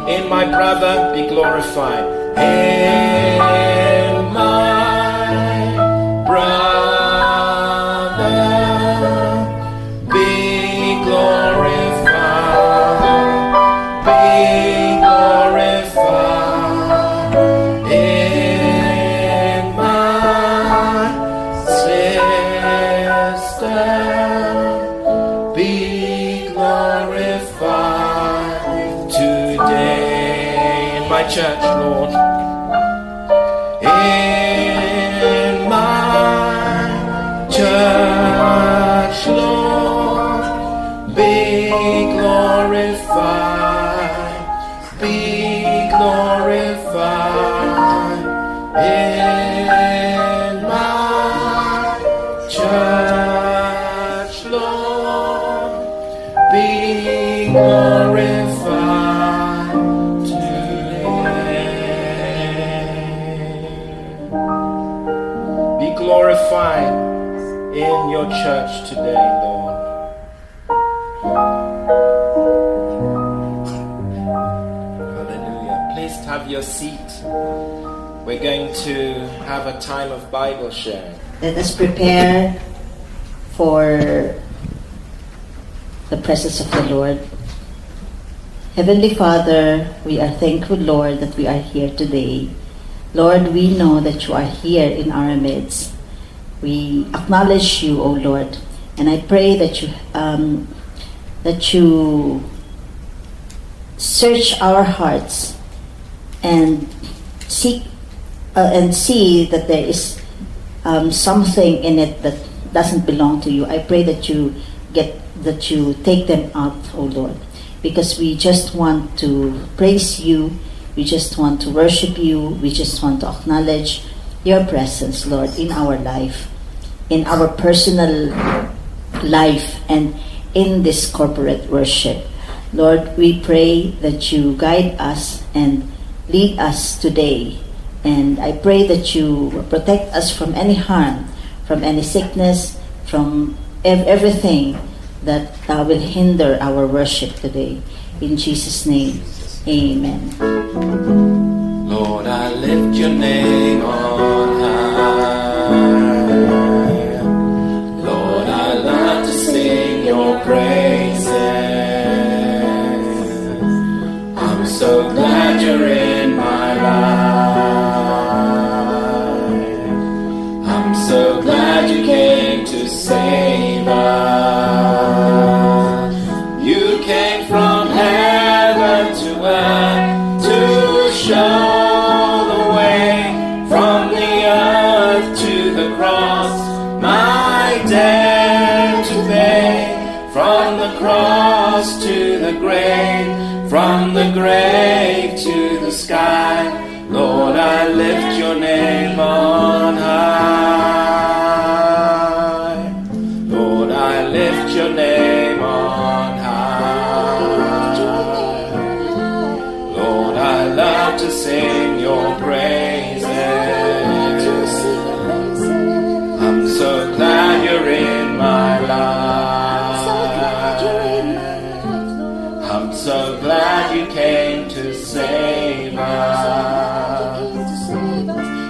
In my brother, be glorified. In my brother, be glorified. Be glorified. In my sister, be glorified today. In my church, Lord. In my church, Lord, be glorified, be glorified in my church, Lord, be glorified today. Be glorified in your church today, Lord. Hallelujah. Please have your seat. We're going to have a time of Bible sharing. Let us prepare for the presence of the Lord. Heavenly Father, we are thankful, Lord, that we are here today. Lord, we know that you are here in our midst. We acknowledge you, O Lord, and I pray that you search our hearts and seek and see that there is something in it that doesn't belong to you. I pray that you take them out, O Lord, because we just want to praise you, we just want to worship you, we just want to acknowledge your presence, Lord, in our life, in our personal life, and in this corporate worship. Lord, we pray that you guide us and lead us today. And I pray that you protect us from any harm, from any sickness, from everything that will hinder our worship today. In Jesus' name, amen. Lord, I lift your name on high. Lord, I love to sing your praises. I'm so glad you're in my life. I'm so glad you came to save us. You came from heaven to earth to show the way from the earth to the cross, my debt to pay. From the cross to the grave, from the grave to the sky. Lord, I lift your name on high. Lord, I lift your name on high. Lord, I love to sing your praises. I'm so glad you're in my life. I'm so glad you came to save us.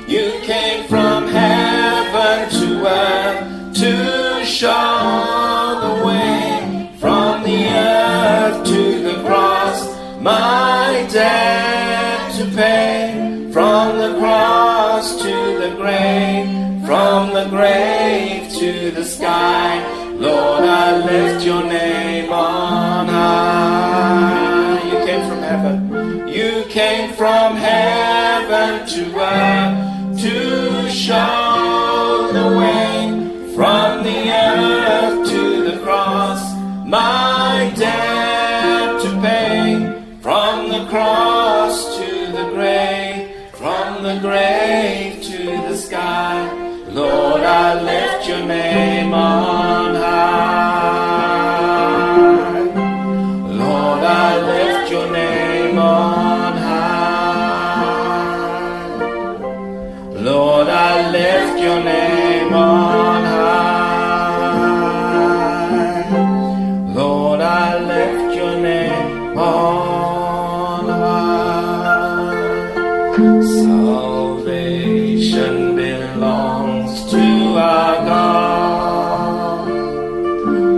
You came from heaven to earth to show the way from the earth to the cross, my debt to pay. From the cross to the grave, from the grave to the sky. Lord, I lift your name on high. You came from heaven. You came from heaven to earth to show the way from the earth to the cross, my debt to pay. From the cross to the grave, from the grave to the sky. Lord, I lift your name on high. Lord, I lift your name on high. Lord, I lift your name on high. Lord, I lift your name on high. Salvation belongs to our God,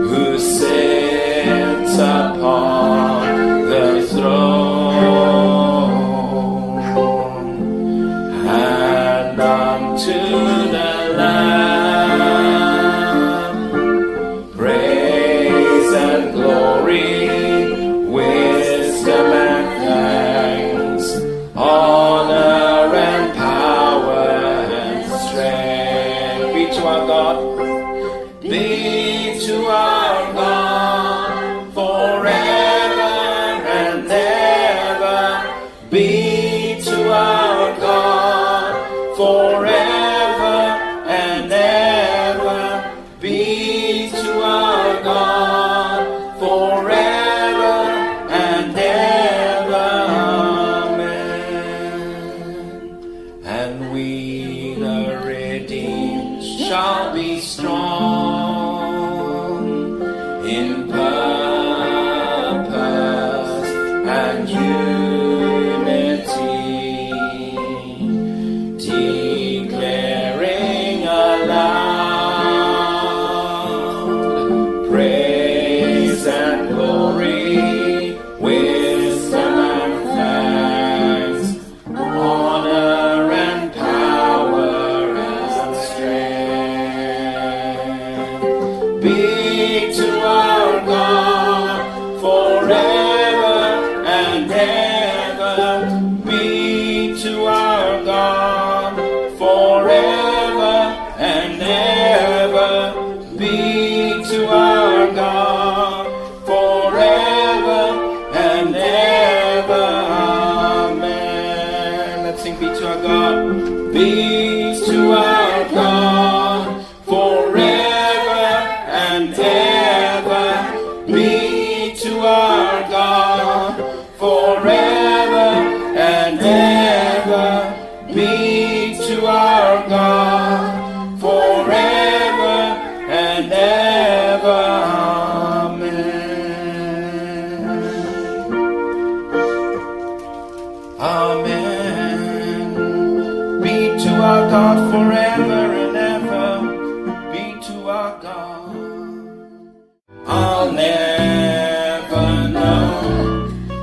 who sits upon the throne, and unto the Lamb, praise and glory, wisdom and thanks, honor and power and strength be to our God, be to our God forever and ever. Be to our God forever and ever. Be to our God forever and ever. Amen. And we, the redeemed, shall be strong in purpose and unity, declaring aloud praise and glory, wisdom and thanks, honor and power and strength be to our God forever and ever. Be to our God forever and ever. Be to our God forever and ever. Amen. Let's sing, "Be to our God." Be to our God forever and ever. Be to our God forever and ever. Be to our God forever and ever. Amen. Amen. Be to our God forever and ever. Be to our God. I'll never know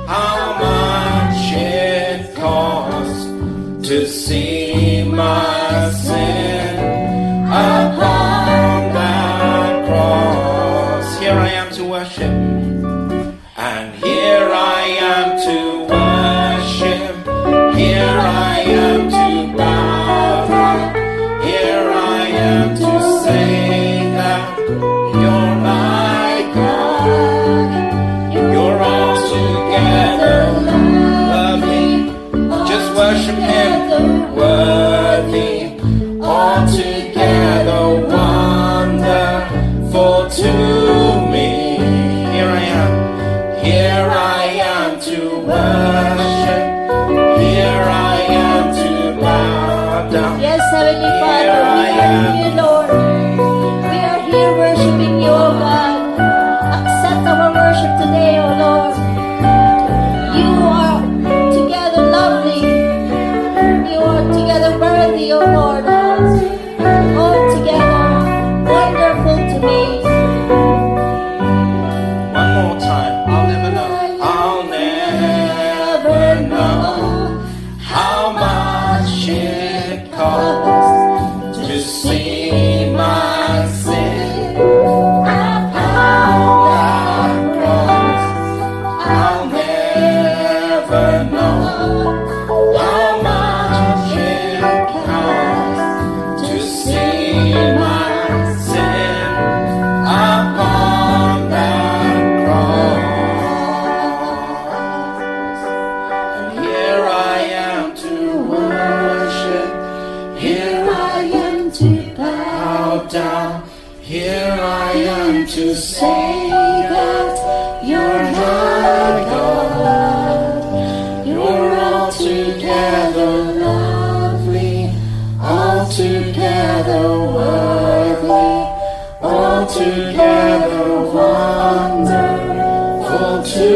how much it cost to see my sin upon that cross. Here I am to worship. And here I am to worship. Here I am to bow down. Here I am to say that you're my God. You're altogether lovely. Just worship Him. Worthy, altogether wonderful to me. Here I am. Here I am to worship. Here I am to bow down. Yes, Heavenly Father, Here we I are am. Here, Lord. We are here worshiping you, O God. Accept our worship today, O Lord. You are together lovely. You are together worthy, O Lord. All together wonderful to me. One more time. I'll never know. I'll never know how much it costs to see my sin upon that cross. I'll never know how much it costs to see my sin upon that cross. And here I am to worship. Here I am to bow down. Here I am to say that you're my God. You're altogether lovely, altogether worthy, altogether wonderful to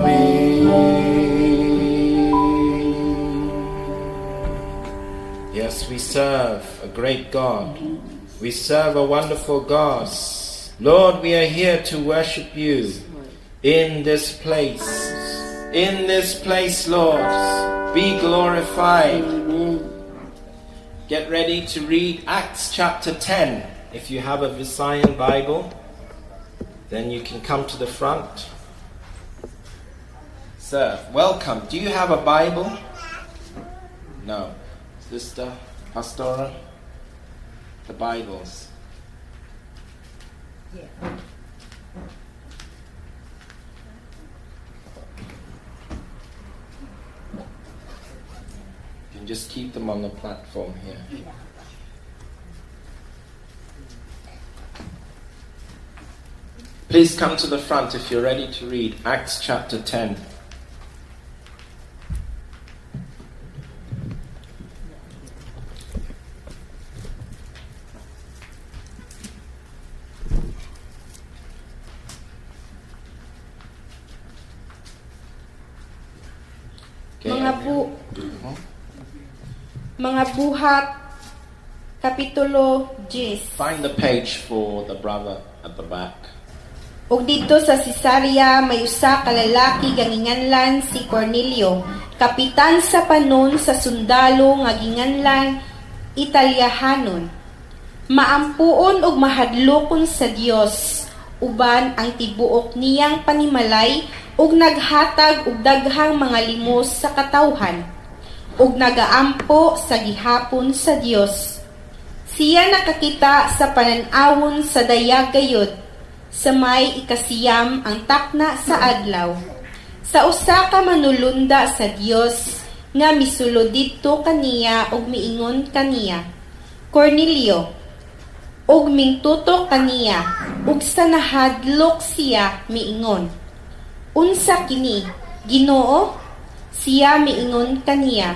me. We serve a great God. We serve a wonderful God. Lord, we are here to worship you in this place. In this place, Lord, be glorified. Amen. Get ready to read Acts chapter 10. If you have a Visayan Bible, then you can come to the front. Sir, welcome. Do you have a Bible? No. Sister, Pastora, the Bibles. Yeah. You can just keep them on the platform here. Please come to the front if you're ready to read Acts chapter 10. Okay, Mga everyone. Mga Buhat, Kapitulo 10. Find the page for the brother at the back. Ug didto sa Cesarea may usa ka lalaki nga ginganlan si Cornelio, kapitan sa panon sa sundalo nga ginganlan Italyahanon. Maampuon ug mahadlokon sa Dios, uban ang tibuok niyang panimalay ug naghatag og daghang mga limos sa katawhan ug nagaampo sa gihapon sa Dios. Siya nakakita sa panan-awon sa dayag gayud, sa may 9 ang takna sa adlaw, sa usa ka manulunda sa Dios nga misulod didto kaniya ug miingon kaniya, "Cornelio." Ug mingtutok kaniya, ug sa nahadlok siya miingon, "Unsa kini, Ginoo?" Siya miingon kaniya,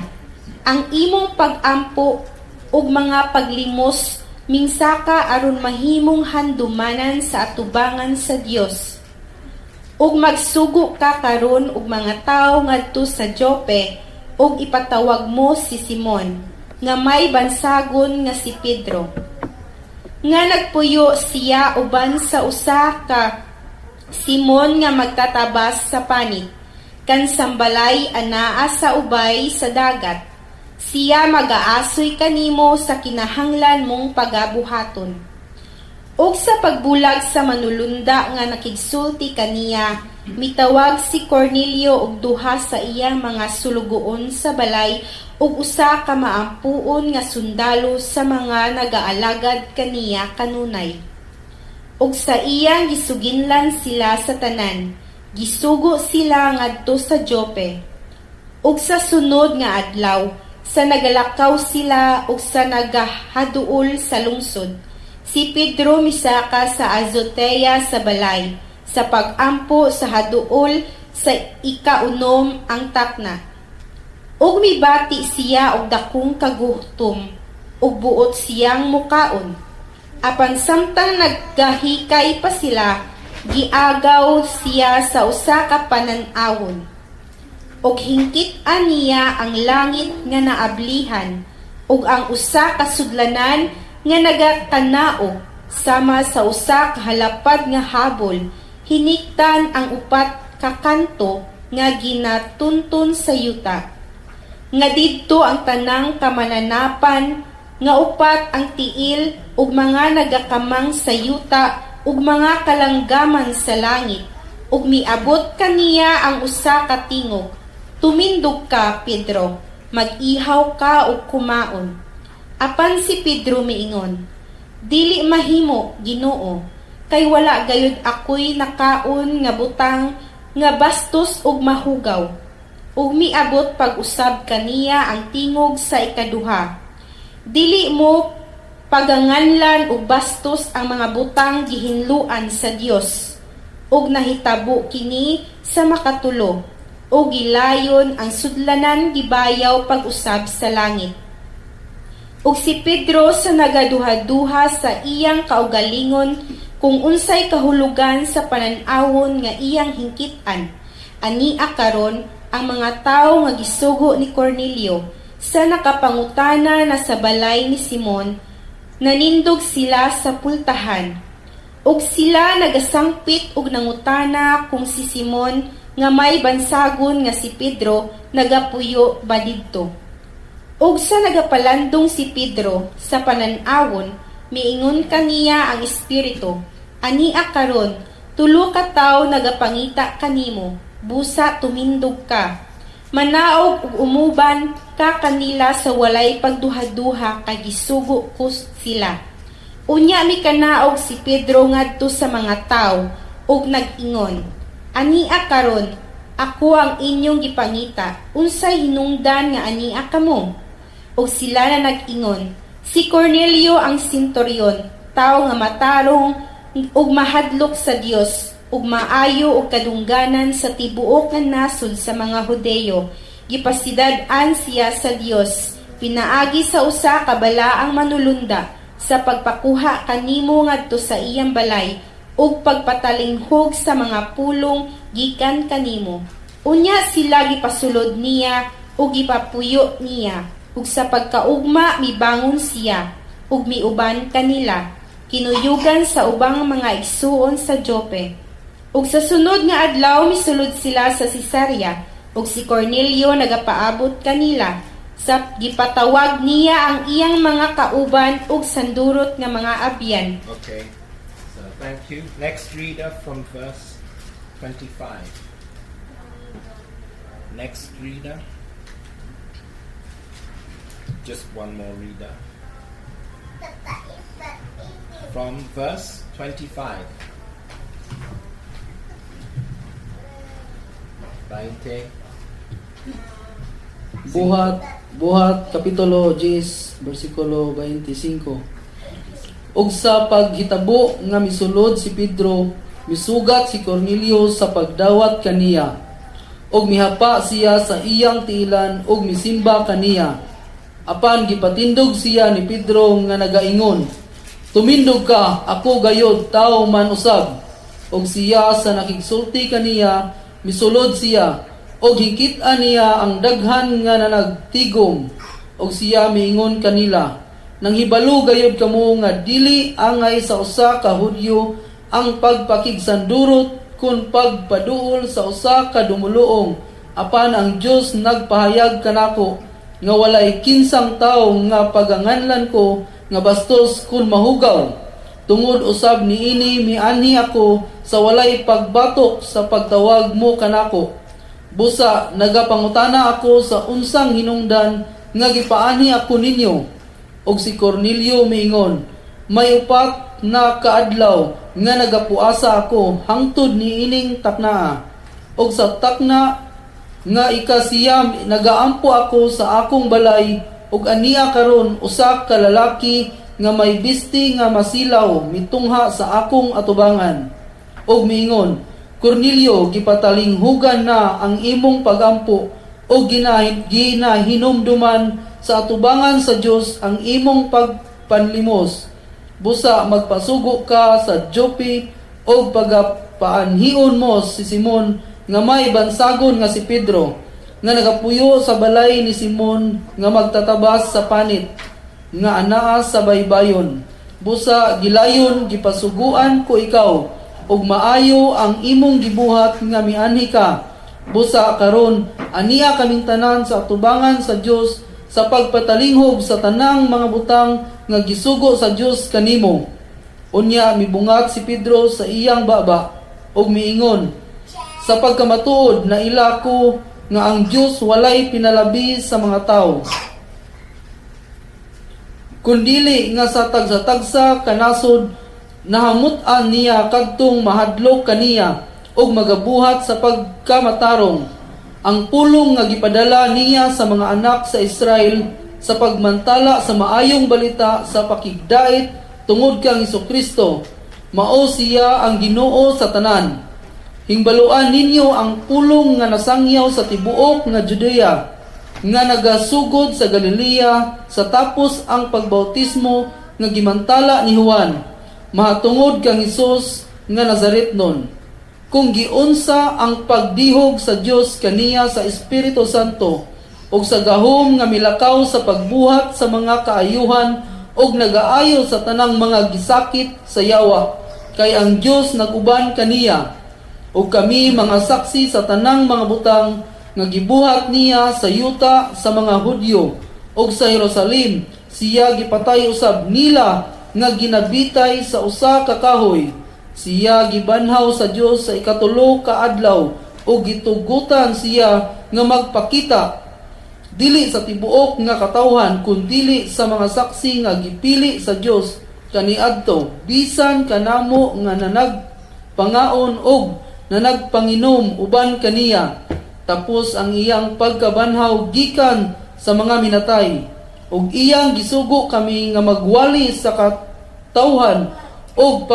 "Ang imong pag-ampo ug mga paglimos mingsaka aron mahimong handumanan sa atubangan sa Dios. Ug magsugo ka karon og mga tawo ngadto sa Jope ug ipatawag mo si Simon nga may bansagon nga si Pedro, nga nagpuyo siya uban sa usa ka Simon nga magtatabas sa panit, kan sambalay anaa sa ubay sa dagat. Siya magaasoy kanimo sa kinahanglan mong pagabuhaton." Ug sa pagbulag sa manulunda nga nakigsulti kaniya, mitawag si Cornelio og duha sa iyang mga sulugoon sa balay ug usa ka maampuon nga sundalo sa mga nagaalagad kaniya kanunay. Ug sa iyang gisuginlan sila sa tanan, gisugo sila ngadto sa Jope. Ug sa sunod nga adlaw, sa nagalakaw sila ug sa nagahaduol sa lungsod, si Pedro misaka sa azotea sa balay, sa pag-ampo sa haduol sa 9 ang takna. Ug mibati siya og dakong kagutom, ug buot siyang mukaon. Apan samtang naggahikay pa sila, giagaw siya sa usa ka panan-awon. Og hingkit-an niya ang langit nga naablihan ug ang usa ka sudlanan nga nagakanaog sama sa usa ka halapad nga habol, hiniktan ang upat ka kanto nga ginatunton sa yuta. Nga didto ang tanang kamananapan nga upat ang tiil ug mga nagakamang sa yuta ug mga kalanggaman sa langit. Ug miabot kaniya ang usa ka tingog, "Tumindog ka, Pedro, mag-ihaw ka ug kumaon." Apan si Pedro miingon, "Dili mahimo, Ginoo, kay wala gayud ako'y nakaon nga butang nga bastos ug mahugaw." Ug miabot pag-usab kaniya ang tingog sa ikaduha, "Dili mo paganganlan og bastos ang mga butang gihinluan sa Dios." Ug nahitabo kini sa makatulo, ug gilayon ang sudlanan gibayaw pag-usab sa langit. Ug si Pedro sa nagaduha-duha sa iyang kaugalingon kung unsay kahulugan sa panan-awon nga iyang hingkit-an, ania karon ang mga tawo nga gisugo ni Cornelio. Sa nakapangutana na sa balay ni Simon, nanindog sila sa pultahan. Ug sila nagasangpit og nangutana kung si Simon nga may bansagon nga si Pedro nagapuyo ba didto. Ug sa nagapalandong si Pedro sa panan-awon, miingon kaniya ang Espiritu, "Ania karon, tulo ka tawo nagapangita kanimo, busa tumindog ka. Manaog ug umuban ka kanila sa walay pagduha-duha kay gisugo ko sila." Unya mikanaog si Pedro ngadto sa mga tawo ug nag-ingon, "Ania karon, ako ang inyong gipangita. Unsay hinungdan nga ania kamo?" Ug sila na nag-ingon, "Si Cornelio ang senturyon, tawo nga matarong ug mahadlok sa Dios ug maayo og kadungganan sa tibuok nga nasod sa mga Hudeyo. Gipasidad-an siya sa Dios pinaagi sa usa ka balaang manulunda sa pagpakuha kanimo ngadto sa iyang balay ug pagpatalinghog sa mga pulong gikan kanimo." Unya sila gipasulod niya ug gipapuyo niya, ug sa pagkaugma mibangon siya ug miuban kanila, kinuyugan sa ubang mga igsuon sa Jope. Ug sa sunod nga adlaw misulod sila sa Cesarea, ug si Cornelio nagapaabot kanila. Sa gipatawag niya ang iyang mga kauban ug sandurot nga mga abyan. Okay, so thank you. Next reader from verse 25. Next reader. Just one more reader. From verse 25. 20. Buhat Kapitulo 10, versikulo 25. Ug sa paghitabo nga misulod si Pedro, misugat si Cornelio sa pagdawat kaniya. Ug mihapa siya sa iyang tiilan ug misimba kaniya. Apan gipatindog siya ni Pedro nga nagaingon, "Tumindog ka, ako gayod tawo man usab." Ug siya sa nakigsulti kaniya, misulod siya, ug hikit-an niya ang daghan nga nanagtigom. Ug siya miingon kanila, "Nanghibalo gayod kamo nga dili angay sa usa ka Hudyo ang pagpakigsandurot kun pagpaduol sa usa ka dumuluong, apan ang Dios nagpahayag kanako nga walay kinsang tawo nga paganganlan ko nga bastos kun mahugaw. Tungod usab niini mianhi ako sa walay pagbatok sa pagtawag mo kanako. Busa nagapangutana ako sa unsang hinungdan nga gipaanhi ako ninyo." Ug si Cornelio miingon, "May upat na kaadlaw nga nagapuasa ako hangtod niining taknaa. Ug sa takna nga ikasiyam nagaampo ako sa akong balay, ug ania karon usa ka lalaki nga may bisti nga masilaw mitungha sa akong atubangan ug miingon, 'Cornelio, gipatalinghugan na ang imong pagampo ug ginahinumduman sa atubangan sa Dios ang imong pagpanlimos. Busa magpasugo ka sa Jope ug pagapaanhion mo si Simon nga may bansagon nga si Pedro, nga nagapuyo sa balay ni Simon nga magtatabas sa panit nga anaa sa baybayon. Busa gilayon gipasuguan ko ikaw ug maayo ang imong gibuhat nga mianhi ka. Busa karon ania kaming tanan sa atubangan sa Dios sa pagpatalinghog sa tanang mga butang nga gisugo sa Dios kanimo." Unya mibungat si Pedro sa iyang baba ug miingon, "Sa pagkamatuod naila ko nga ang Dios walay pinalabi sa mga tawo, kundili nga sa tagsa-tagsa kanasod nahamut-an niya kadtong mahadlok kaniya ug magabuhat sa pagkamatarong. Ang pulong nga gipadala niya sa mga anak sa Israel sa pagmantala sa maayong balita sa pakigdait tungod kang Kristo, mao siya ang Ginoo sa tanan. Hingbaluan ninyo ang pulong nga nasangyaw sa tibuok nga Judea, nga nagasugod sa Galilea sa tapos ang pagbautismo nga gimantala ni Juan, mahatungod kang Hesus nga Nazaretnon, kung giunsa ang pagdihog sa Dios kaniya sa Espiritu Santo." ug sa gahom nga milakaw sa pagbuhat sa mga kaayuhan ug nagaayo sa tanang mga gisakit sa yawa, kay ang Dios naguban kaniya. Ug kami mga saksi sa tanang mga butang nga gibuhat niya sa yuta sa mga Hudyo ug sa Jerusalem. Siya gipatay usab nila nga ginabitay sa usa ka kahoy. Siya gibanhaw sa Dios sa ikatulo ka adlaw ug gitugutan siya nga magpakita, dili sa tibuok nga katawhan kundili sa mga saksi nga gipili sa Dios kaniadto, bisan kanamo nga nanagpangaon og nanagpanginom uban kaniya tapos ang iyang pagkabanhaw gikan sa mga minatay. Ug iyang gisugo kami nga magwali sa katawhan og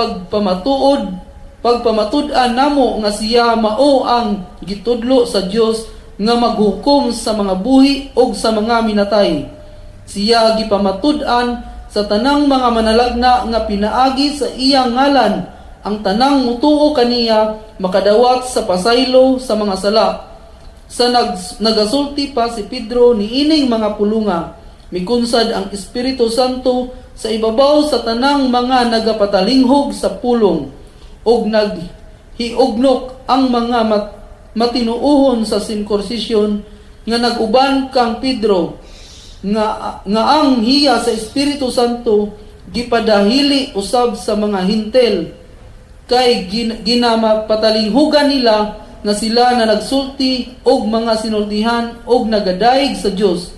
pagpamatud-an namo nga siya mao ang gitudlo sa Dios nga maghukom sa mga buhi ug sa mga minatay. Siya gipamatud-an sa tanang mga manalagna nga pinaagi sa iyang ngalan ang tanang mutuo kaniya makadawat sa pasaylo sa mga sala. Sa nagasulti pa si Pedro niining mga pulunga, mikunsad ang Espiritu Santo sa ibabaw sa tanang mga nagapatalinghog sa pulong, ug naghiugnok ang mga matinuohon sa sirkumsisyon nga nag-uban kang Pedro nga ang hiya sa Espiritu Santo gipadahili usab sa mga Hentil, kay ginamapatalinghugan nila nga sila na nagsulti og mga sinultihan og nagadayeg sa Dios.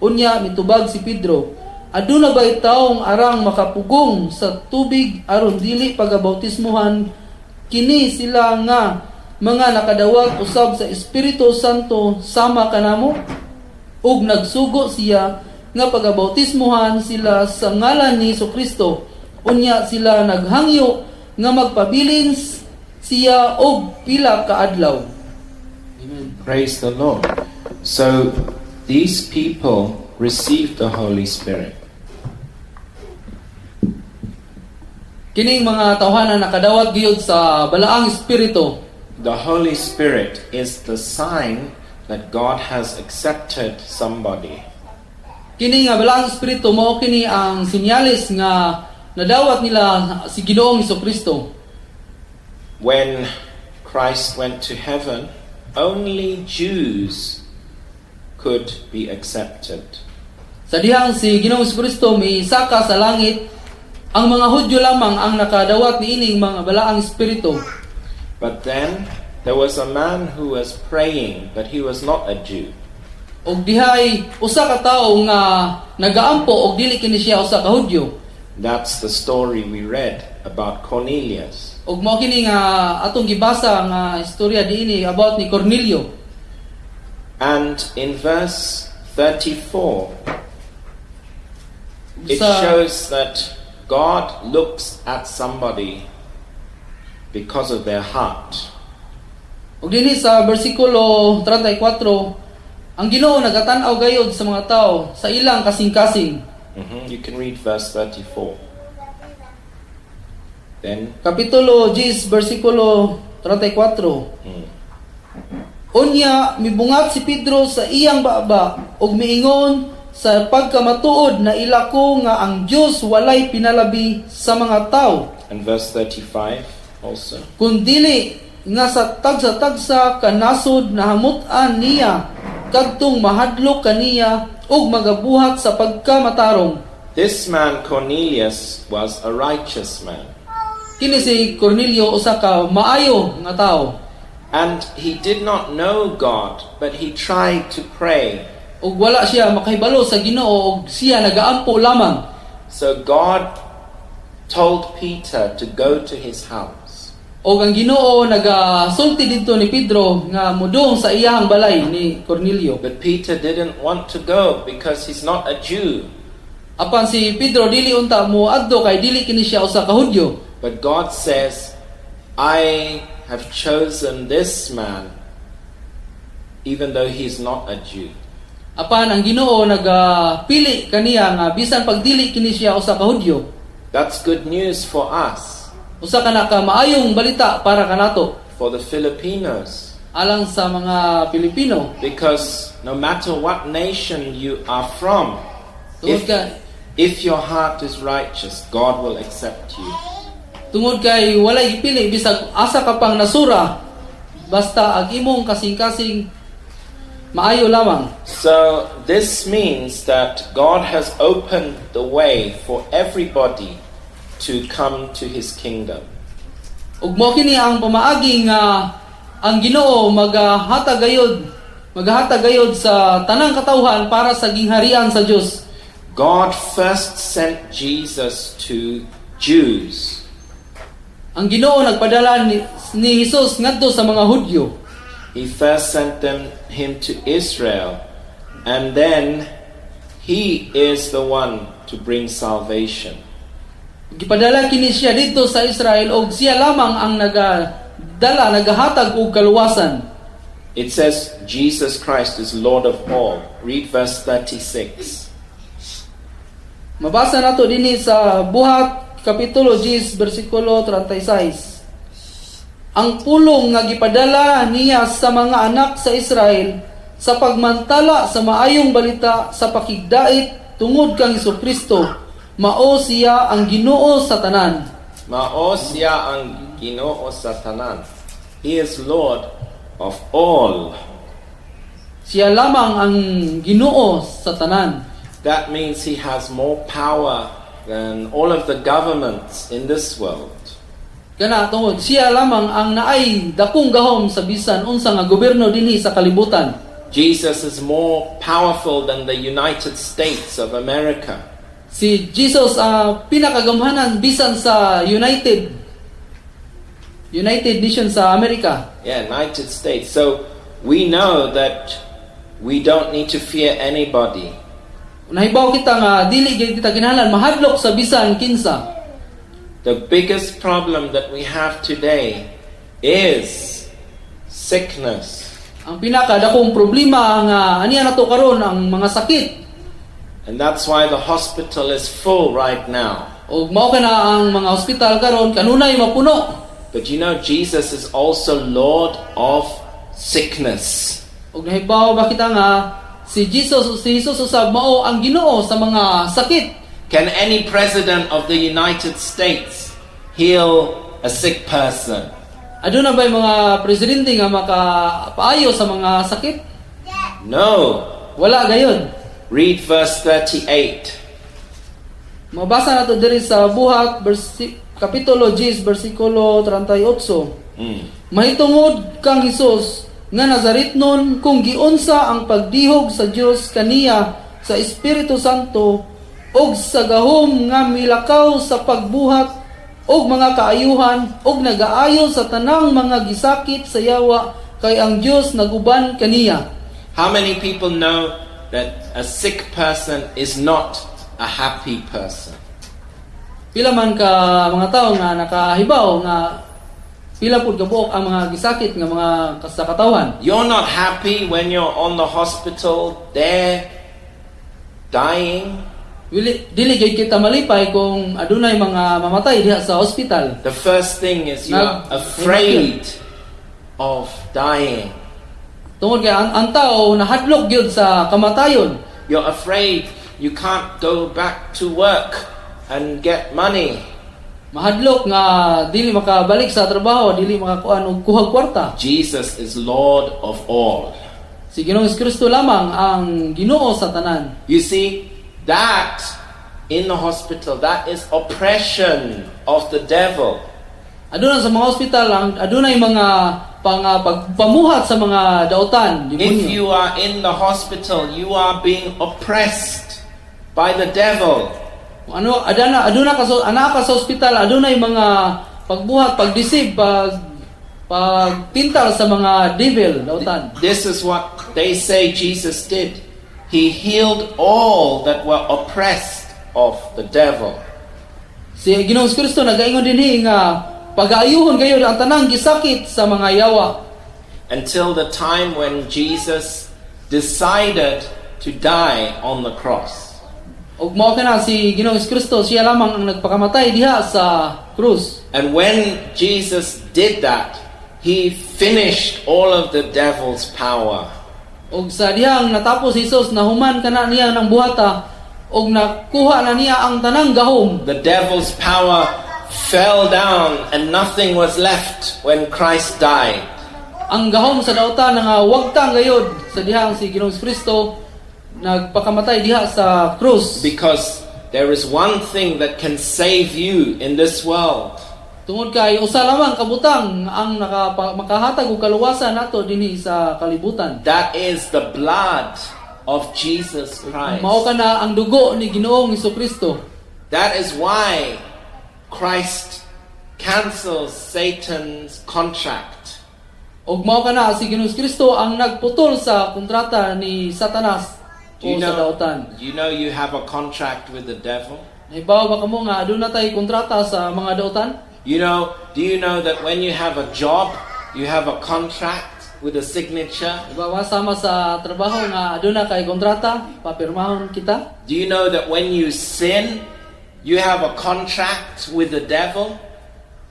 Unya mitubag si Pedro, "Aduna bay taong arang makapugong sa tubig aron dili pagabautismuhan kini sila nga mga nakadawat usab sa Espiritu Santo sama kanamo?" Ug nagsugo siya nga pagabautismuhan sila sa ngalan ni Kristo. Unya sila naghangyo nga magpabilin siya og pila ka adlaw. Amen. Praise the Lord. So these people received the Holy Spirit. Kining mga tawhana nakadawat gayud sa Balaang Espiritu. The Holy Spirit is the sign that God has accepted somebody. Kini nga Balaang Espiritu, mao kini ang sinyalis nga nadawat nila si Ginoong Kristo. When Christ went to heaven, only Jews could be accepted. Sa dihang si Ginoong Kristo misaka sa langit, ang mga Hudyo lamang ang nakadawat niining mga Balaang Espiritu. But then there was a man who was praying, but he was not a Jew. Og dihay usa ka tawo nga nagaampo og dili kini siya usa ka Hudyo. That's the story we read about Cornelius. Og mao kini nga atong gibasa nga istorya diini about ni Cornelio. And in verse 34, it shows that God looks at somebody because of their heart. Ug dinhi sa bersikulo 34, ang Ginoo nagatan-aw gayud sa mga tao sa ilang kasing-kasing. You can read verse 34. Then, Kapitulo 10, bersikulo 34. Unya mibungat si Pedro sa iyang baba ug miingon, "Sa pagkamatuod naila ko nga ang Dios walay pinalabi sa mga tao." And verse 35 also. Kundili nga sa tagsa-tagsa ka nasod nahamut-an niya kadtong mahadlok kaniya ug magabuhat sa pagkamatarong. This man Cornelius was a righteous man. Kini si Cornelio usa ka maayo nga tawo. And he did not know God, but he tried to pray. Ug wala siya makahibalo sa Ginoo ug siya nagaampo lamang. So God told Peter to go to his house. Og ang Ginoo nagasulti didto ni Pedro nga mudong sa iyahang balay ni Cornelio. But Peter didn't want to go because he's not a Jew. Apan si Pedro dili unta mo adto kay dili kini siya usa ka Hudyo. But God says, "I have chosen this man, even though he's not a Jew." Apan ang Ginoo nagapili kaniya nga bisan pag dili kini siya usa ka Hudyo. That's good news for us, Usa ka naka maayong balita para kanato. For the Filipinos. Alang sa mga Pilipino. Because no matter what nation you are from, Tungod if, kay if your heart is righteous, God will accept you. Tungod kay walay gipili bisag asa ka pang nasura, basta ang imong kasing-kasing maayo lamang. So this means that God has opened the way for everybody to come to his kingdom. Ug mao kini ang pamaagi nga ang Ginoo magahatag gayod sa tanang katawhan para sa gingharian sa Dios. God first sent Jesus to Jews. Ang Ginoo nagpadala ni Jesus ngadto sa mga Hudyo. He first sent him to Israel, and then he is the one to bring salvation. Gipadala kini siya didto sa Israel og siya lamang ang nagadala, nagahatag og kaluwasan. It says Jesus Christ is Lord of all. Read verse 36. Mabasa nato dinhi sa Buhat kapitulo 10 bersikulo 36. Ang pulong nga gipadala niya sa mga anak sa Israel sa pagmantala sa maayong balita sa pakigdait tungod kang Kristo, mao siya ang Ginoo sa tanan. Mao siya ang Ginoo sa tanan. He is Lord of all. Siya lamang ang Ginoo sa tanan. That means he has more power than all of the governments in this world. Kana tungod siya lamang ang naay dakong gahom sa bisan unsa nga gobyerno dinhi sa kalibutan. Jesus is more powerful than the United States of America. Si Jesus ang pinakagamhanan bisan sa United Nations sa Amerika. Yeah, United States. So we know that we don't need to fear anybody. Nahibaw kita nga dili gyud kita kinahanglan mahadlok sa bisan kinsa. The biggest problem that we have today is sickness. Ang pinakadakong problema nga aniya nato karon ang mga sakit. And that's why the hospital is full right now. Ug mao kana ang mga ospital karon kanunay mapuno. But Jesus is also Lord of sickness. Ug nahibaw ba kita nga si Jesus usab mao ang Ginoo sa mga sakit? Can any president of the United States heal a sick person? Aduna ba mga presidente nga makapaayo sa mga sakit? No. Wala gayud. Read verse 38. Mabasa nato diri sa Buhat kapitulo 10 bersikulo 38. Mahitungod kang Hesus nga Nazaretnon, kung giunsa ang pagdihog sa Dios kaniya sa Espiritu Santo ug sa gahom, nga milakaw sa pagbuhat og mga kaayuhan ug nagaayo sa tanang mga gisakit sa yawa, kay ang Dios naguban kaniya. How many people know that a sick person is not a happy person? Pila man ka mga tao nga nakahibaw nga pila pud kabuok ang mga gisakit nga mga sa katawhan? You're not happy when you're on the hospital there dying. Dili gyud kita malipay kung adunay mga mamatay diha sa ospital. The first thing is you are afraid of dying. Tungod kay ang tao nahadlok gyud sa kamatayon. You're afraid you can't go back to work and get money. Mahadlok nga dili makabalik sa trabaho, dili makakuan og kuhag kwarta. Jesus is Lord of all. Si Ginoong Kristo lamang ang Ginoo sa tanan. You see, that in the hospital, that is oppression of the devil. Aduna sa mga ospital ang adunay mga pagpamuhat sa mga dautan, If demonyo. you are in the hospital, you are being oppressed by the devil. Kung ano aduna ka sa ana ka sa ospital, adunay mga pagbuhat, pagdeceive, pagtintal sa mga devil, dautan. This is what they say Jesus did. He healed all that were oppressed of the devil. Si Ginoong Kristo nagaingon dinhi nga pagaayuhon kayo ang tanang gisakit sa mga yawa. Until the time when Jesus decided to die on the cross. Ug mao kana si Ginoong Kristo, siya lamang ang nagpakamatay diha sa krus. And when Jesus did that, He finished all of the devil's power. Og sa dihang natapos si Jesus, nahuman kana niya ng buhata og nakuha na niya ang tanang gahom. The devil's power fell down and nothing was left when Christ died. Ang gahom sa dautan nga wagtang gayod sa dihang si Ginoong Kristo nagpakamatay diha sa krus. Because there is one thing that can save you in this world. Tungod kay usa lamang kabutang ang makahatag og kaluwasan nato dinhi sa kalibutan. That is the blood of Jesus Christ. Mao kana ang dugo ni Ginoong Kristo. That is why Christ cancels Satan's contract. Og mao kana si Ginoong Kristo ang nagputol sa kontrata ni Satanas Do you o sa know, dautan. you know you have a contract with the devil? Nahibaw ba kamo nga aduna tay kontrata sa mga dautan? Do you know that when you have a job, you have a contract with a signature? Diba ba sama sa trabaho nga aduna kay kontrata, papirmahon kita? Do you know that when you sin, you have a contract with the devil?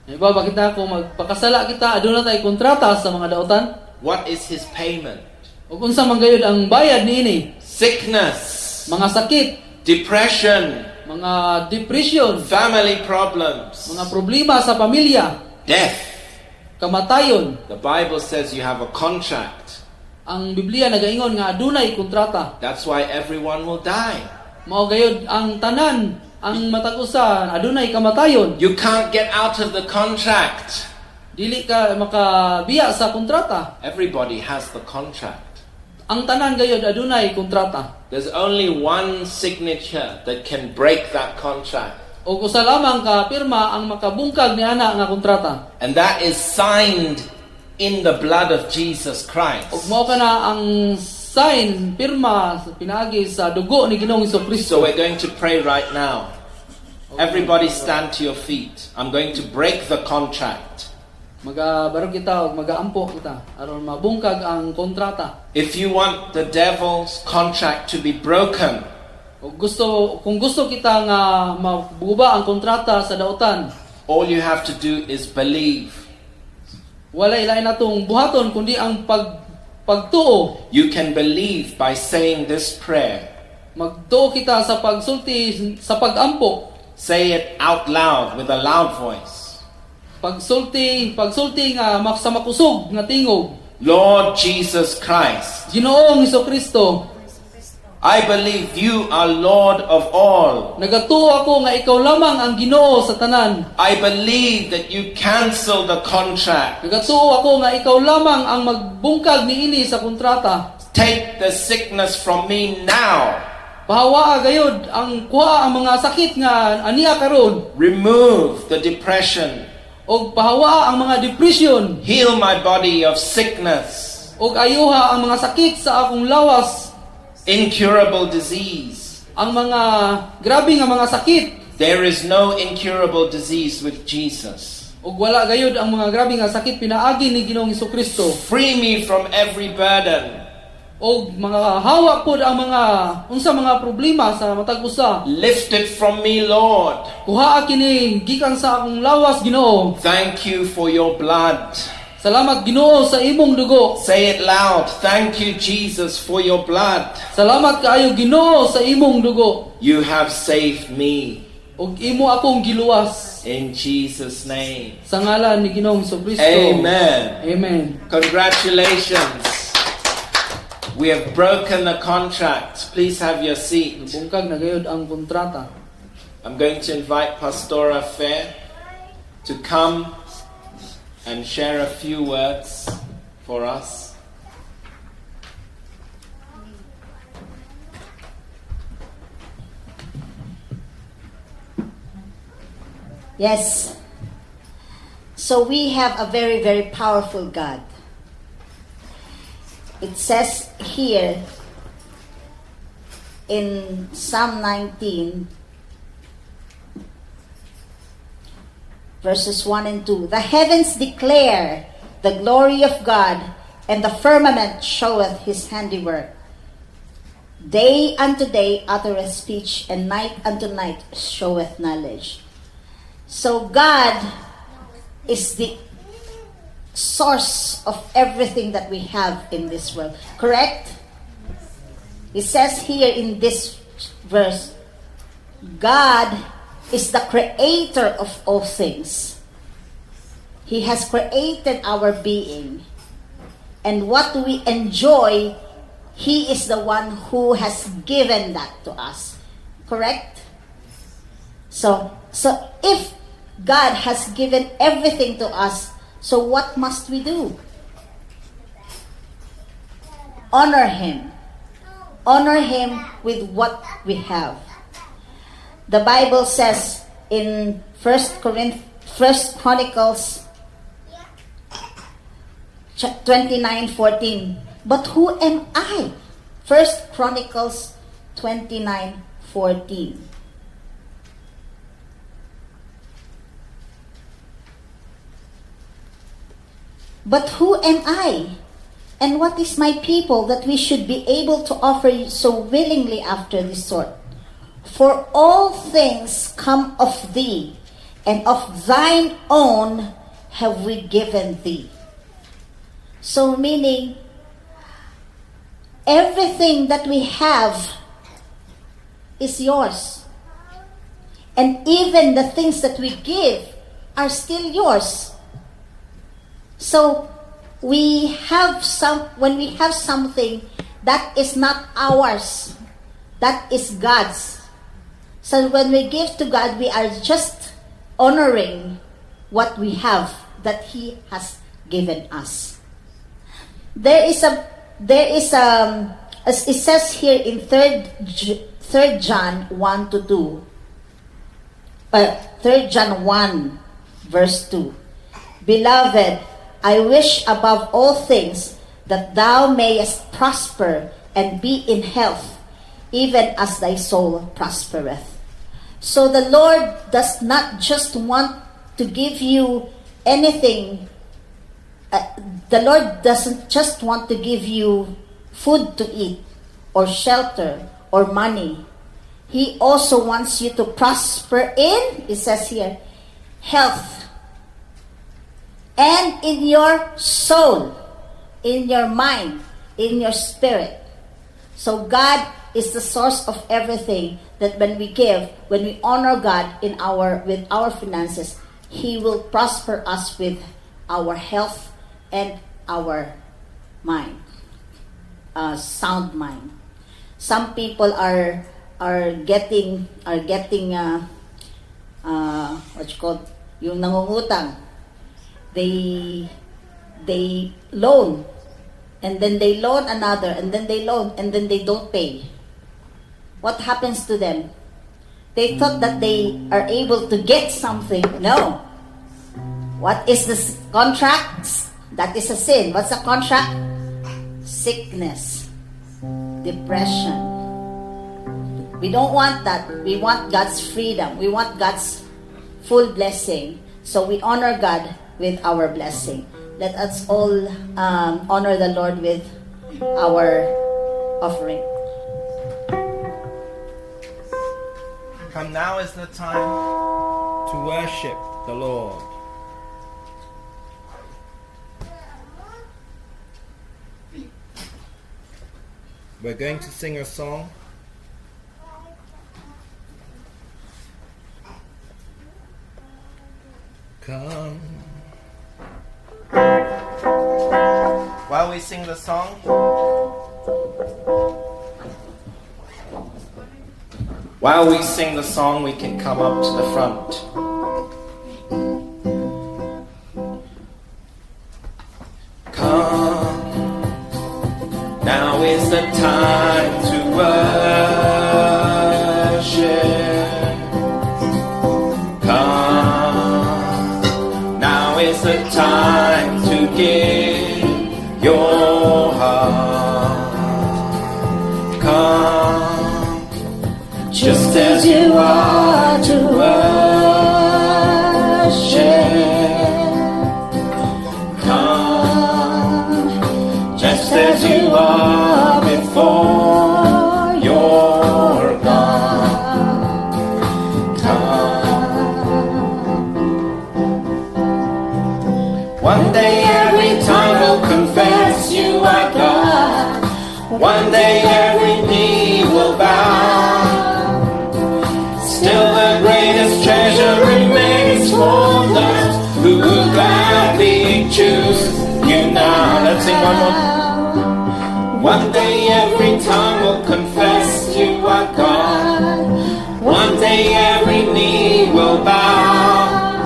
Nahibaw ba kita kung magpakasala kita aduna tay kontrata sa mga dautan? What is his payment? Ug unsa man gayud ang bayad niini? Sickness, Mga sakit, depression, mga depression, family problems, mga problema sa pamilya, death. Kamatayon. The Bible says you have a contract. Ang Biblia nagaingon nga adunay kontrata. That's why everyone will die. Mao gayud ang tanan ang matag usa adunay kamatayon. You can't get out of the contract. Dili ka makabiya sa kontrata. Everybody has the contract. Ang tanan gayud adunay kontrata. There's only one signature that can break that contract. Og usa lamang ka pirma ang makabungkag ni ana nga kontrata. And that is signed in the blood of Jesus Christ. Ug mao kana ang sign pirma sa pinaagi sa dugo ni Ginoong Kristo. So we're going to pray right now. Everybody stand to your feet. I'm going to break the contract. Magabarog kita og magaampo kita aron mabungkag ang kontrata. If you want the devil's contract to be broken, Ug gusto kung gusto kita nga mabuba ang kontrata sa dautan, all you have to do is believe. Walay lain natong buhaton kundi ang pagtuo. You can believe by saying this prayer. Magtuo kita sa pagsulti sa pagampo. Say it out loud with a loud voice. Pagsulti nga sa makusog nga tingog. Lord Jesus Christ, Ginoong Kristo, I believe you are Lord of all. Nagatuo ako nga ikaw lamang ang Ginoo sa tanan. I believe that you cancel the contract. Nagatuo ako nga ikaw lamang ang magbungkag niini sa kontrata. Take the sickness from me now. Pahawaa gayud ang kuha ang mga sakit nga ania karon. Remove the depression. Og pahawaa ang mga depression. Heal my body of sickness, Og ayuha ang mga sakit sa akong lawas, incurable disease. Ang mga grabe nga mga sakit. There is no incurable disease with Jesus. Ug wala gayud ang mga grabe nga sakit pinaagi ni Ginoong Kristo. Free me from every burden. Og mga hawa pod ang mga unsa mga problema sa matag usa. Lift it from me, Lord. Kuhaa kini gikan sa akong lawas, Ginoo. Thank you for your blood. Salamat, Ginoo, sa imong dugo. Say it loud. Thank you, Jesus, for your blood. Salamat kaayo, Ginoo, sa imong dugo. You have saved me. Ug imo akong giluwas. In Jesus' name. Sa ngalan ni Ginoong Kristo. Amen. Amen. Congratulations. We have broken the contract. Please have your seat. Nabungkag na gayud ang kontrata. I'm going to invite Pastora Fair to come and share a few words for us. Yes. So we have a very, very powerful God. It says here in Psalm 19, verses 1 and 2: "The heavens declare the glory of God, and the firmament showeth his handiwork. Day unto day uttereth speech, and night unto night showeth knowledge." So God is the source of everything that we have in this world. Correct? It says here in this verse, God is the creator of all things. He has created our being. And what we enjoy, He is the one who has given that to us. Correct? So if God has given everything to us, so what must we do? Honor Him. Honor Him with what we have. The Bible says in First Chronicles 29:14, "But who am I?" First Chronicles 29:14. "But who am I? And what is my people that we should be able to offer so willingly after this sort? For all things come of thee, and of thine own have we given thee." So, meaning, everything that we have is yours. And even the things that we give are still yours. So, when we have something that is not ours, that is God's. So when we give to God, we are just honoring what we have that He has given us. There is a, as it says here in third John 1 to 2, 3 John 1 verse 2: "Beloved, I wish above all things that thou mayest prosper and be in health, even as thy soul prospereth." So the Lord does not just want to give you anything. The Lord doesn't just want to give you food to eat or shelter or money. He also wants you to prosper in, it says here, health and in your soul, in your mind, in your spirit. So God is the source of everything, that when we give, when we honor God in our with our finances, He will prosper us with our health and our mind. Sound mind. Some people are getting what you call, yung nangungutang. They loan and then they loan another and then they loan and then they don't pay. What happens to them? They thought that they are able to get something. No. What is this contract? That is a sin. What's a contract? Sickness, depression. We don't want that. We want God's freedom. We want God's full blessing. So we honor God with our blessing. Let us all honor the Lord with our offering. Come, now is the time to worship the Lord. We're going to sing a song. Come. While we sing the song, while we sing the song, we can come up to the front. Come, now is the time to worship. Come, now is the time to give your heart. Come, just as you are, to worship. Come, just as you are, before your God. Come. One day will bow.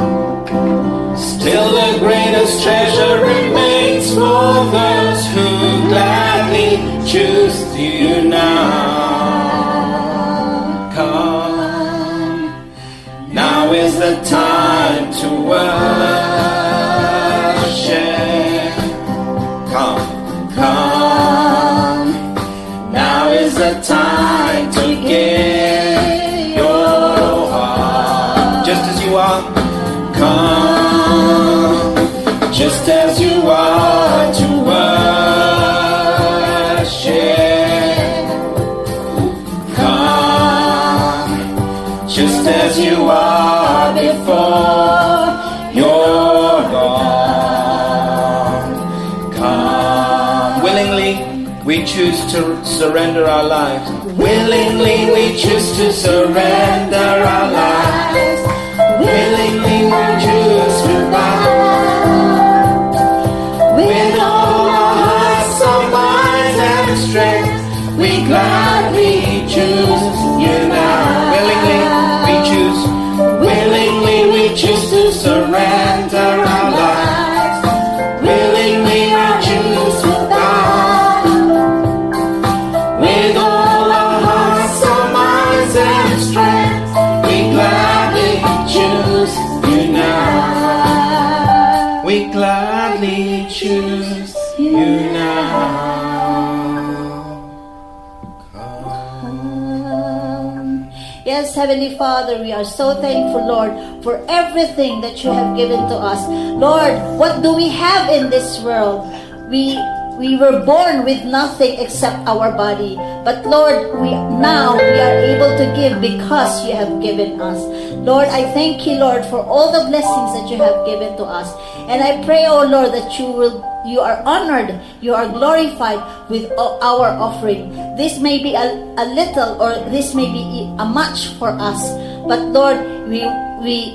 Still the greatest treasure remains for those who gladly choose you now. Come, now is the time to worship. Come, come. Now is the time to give your heart. Just as you are. Come, just as you are to worship. Come, just as you are before your God. Come willingly, we choose to surrender our lives. Willingly, we choose to surrender our lives. Willingly, we choose to bow. With all our hearts, our minds, and strength, we gladly choose you now. Willingly, we choose. Willingly, we choose to surrender our lives. Willingly, we choose to bow. With all our hearts, our minds, and strength, we gladly choose you now. We gladly choose you now. Come. Yes, Heavenly Father, we are so thankful, Lord, for everything that you have given to us. Lord, what do we have in this world? We were born with nothing except our body. But Lord, we now we are able to give because you have given us. Lord, I thank you, Lord, for all the blessings that you have given to us. And I pray, oh Lord, that you are honored, you are glorified with our offering. This may be a little or this may be a much for us. But Lord, we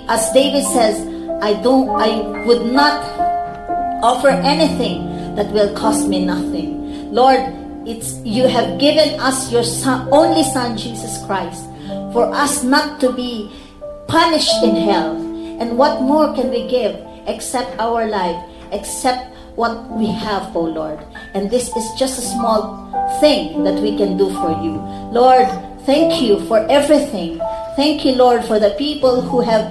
as David says, I would not offer anything that will cost me nothing. Lord, it's you have given us your son, only son, Jesus Christ, for us not to be punished in hell. And what more can we give except our life, except what we have, O Lord? And this is just a small thing that we can do for you. Lord, thank you for everything. Thank you, Lord, for the people who have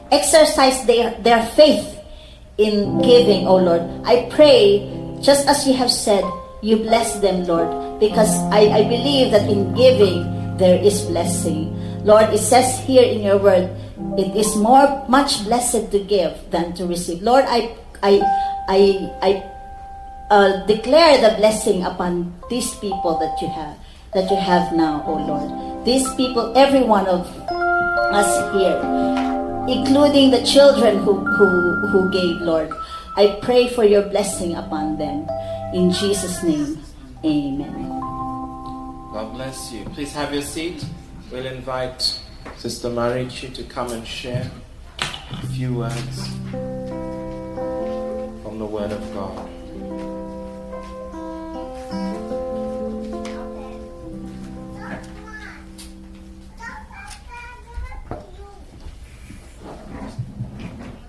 exercised their faith in giving, O Lord. I pray, just as you have said, you bless them, Lord, because I believe that in giving there is blessing. Lord, it says here in your word, it is more much blessed to give than to receive. Lord, I declare the blessing upon these people that you have now, O Lord. These people, every one of us here, including the children who gave, Lord. I pray for your blessing upon them. In Jesus' name, amen. God bless you. Please have your seat. We'll invite Sister Marichi to come and share a few words from the Word of God.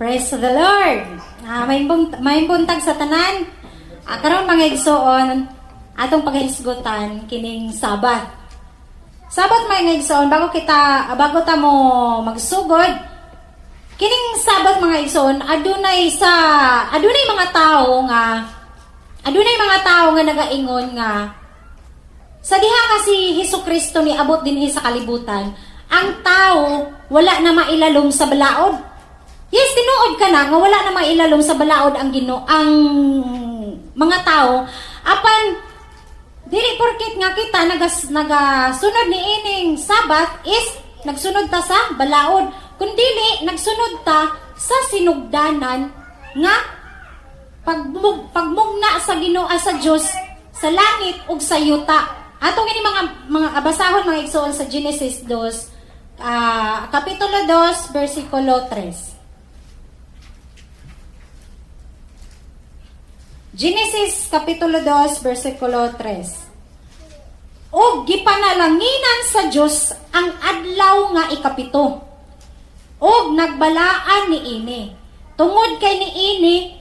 Praise the Lord. Ah, maayong buntag sa tanan. Ah, karon, mga igsoon, atong paghisgutan kining Sabat. Sabat, mga igsoon, bago ta mo magsugod, kining Sabat, mga igsoon, adunay mga tao nga nagaingon nga sa diha nga si Hesus Kristo ni abot dinhi sa kalibutan, ang tao wala na mailalom sa balaod. Yes, tinuod ka na nga wala na mailalom sa balaod ang mga tao. Apan dili porket nga kita nagasunod ni ining Sabat is nagsunod ta sa balaod. Kun dili, nagsunod ta sa sinugdanan nga pagmugna sa Ginoo, sa Dios sa langit ug sa yuta. Atong ini mga abasahon, mga igsoon, sa Genesis 2, kapitulo 2 bersikulo 3. Genesis kapitulo 2 bersikulo 3. Ug gipanalanginan sa Dios ang adlaw nga ikapito. Ug nagbalaan niini. Tungod kay niini,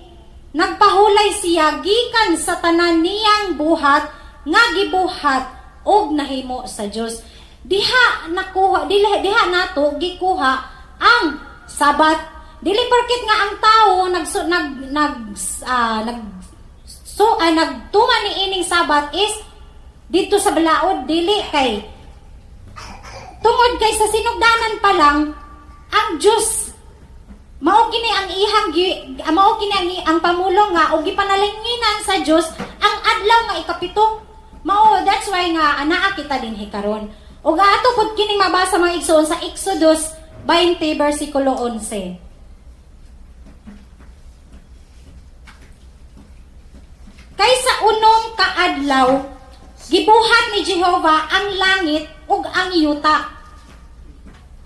nagpahulay siya gikan sa tanan niyang buhat nga gibuhat ug nahimo sa Dios. Diha nakuha diha, diha nato gikuha ang Sabat. Dili porket nga ang tao nag nag nag nag so nagtuman ni ining Sabat is dito sa balaod. Dili, kay tungod kay sa sinugdanan pa lang ang Dios, mao kini ang pamulong nga og gipanalanginan sa Dios ang adlaw nga ikapito. Mao that's why nga anaa kita dinhi karon. Ug ato pud kining mabasa, mga igsoon, sa Exodus 20 bersikulo 11. Kay sa unom ka adlaw gibuhat ni Jehova ang langit ug ang yuta,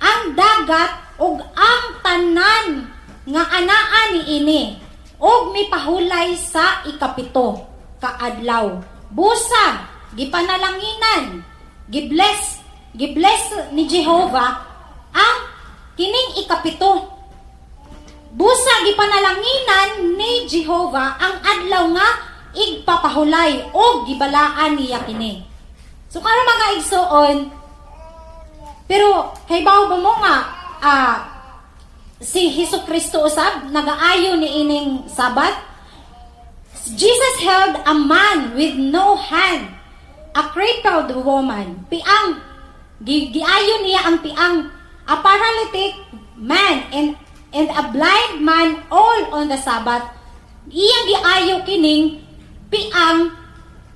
ang dagat ug ang tanan nga anaa niini, ug mipahulay sa ikapito ka adlaw. Busa gipanalanginan, gibless ni Jehova ang kining ikapito. Busa gipanalanginan ni Jehova ang adlaw nga igpapahulay ug gibalaan niya kini. So karon, mga igsoon, pero kay ba mo nga si Hesus Kristo usab nagaayo ni ining Sabat? Jesus healed a man with no hand, a crippled woman, piang. Giayo niya ang piang, a paralytic man and a blind man, all on the Sabbath. Iyang giayo kining piang,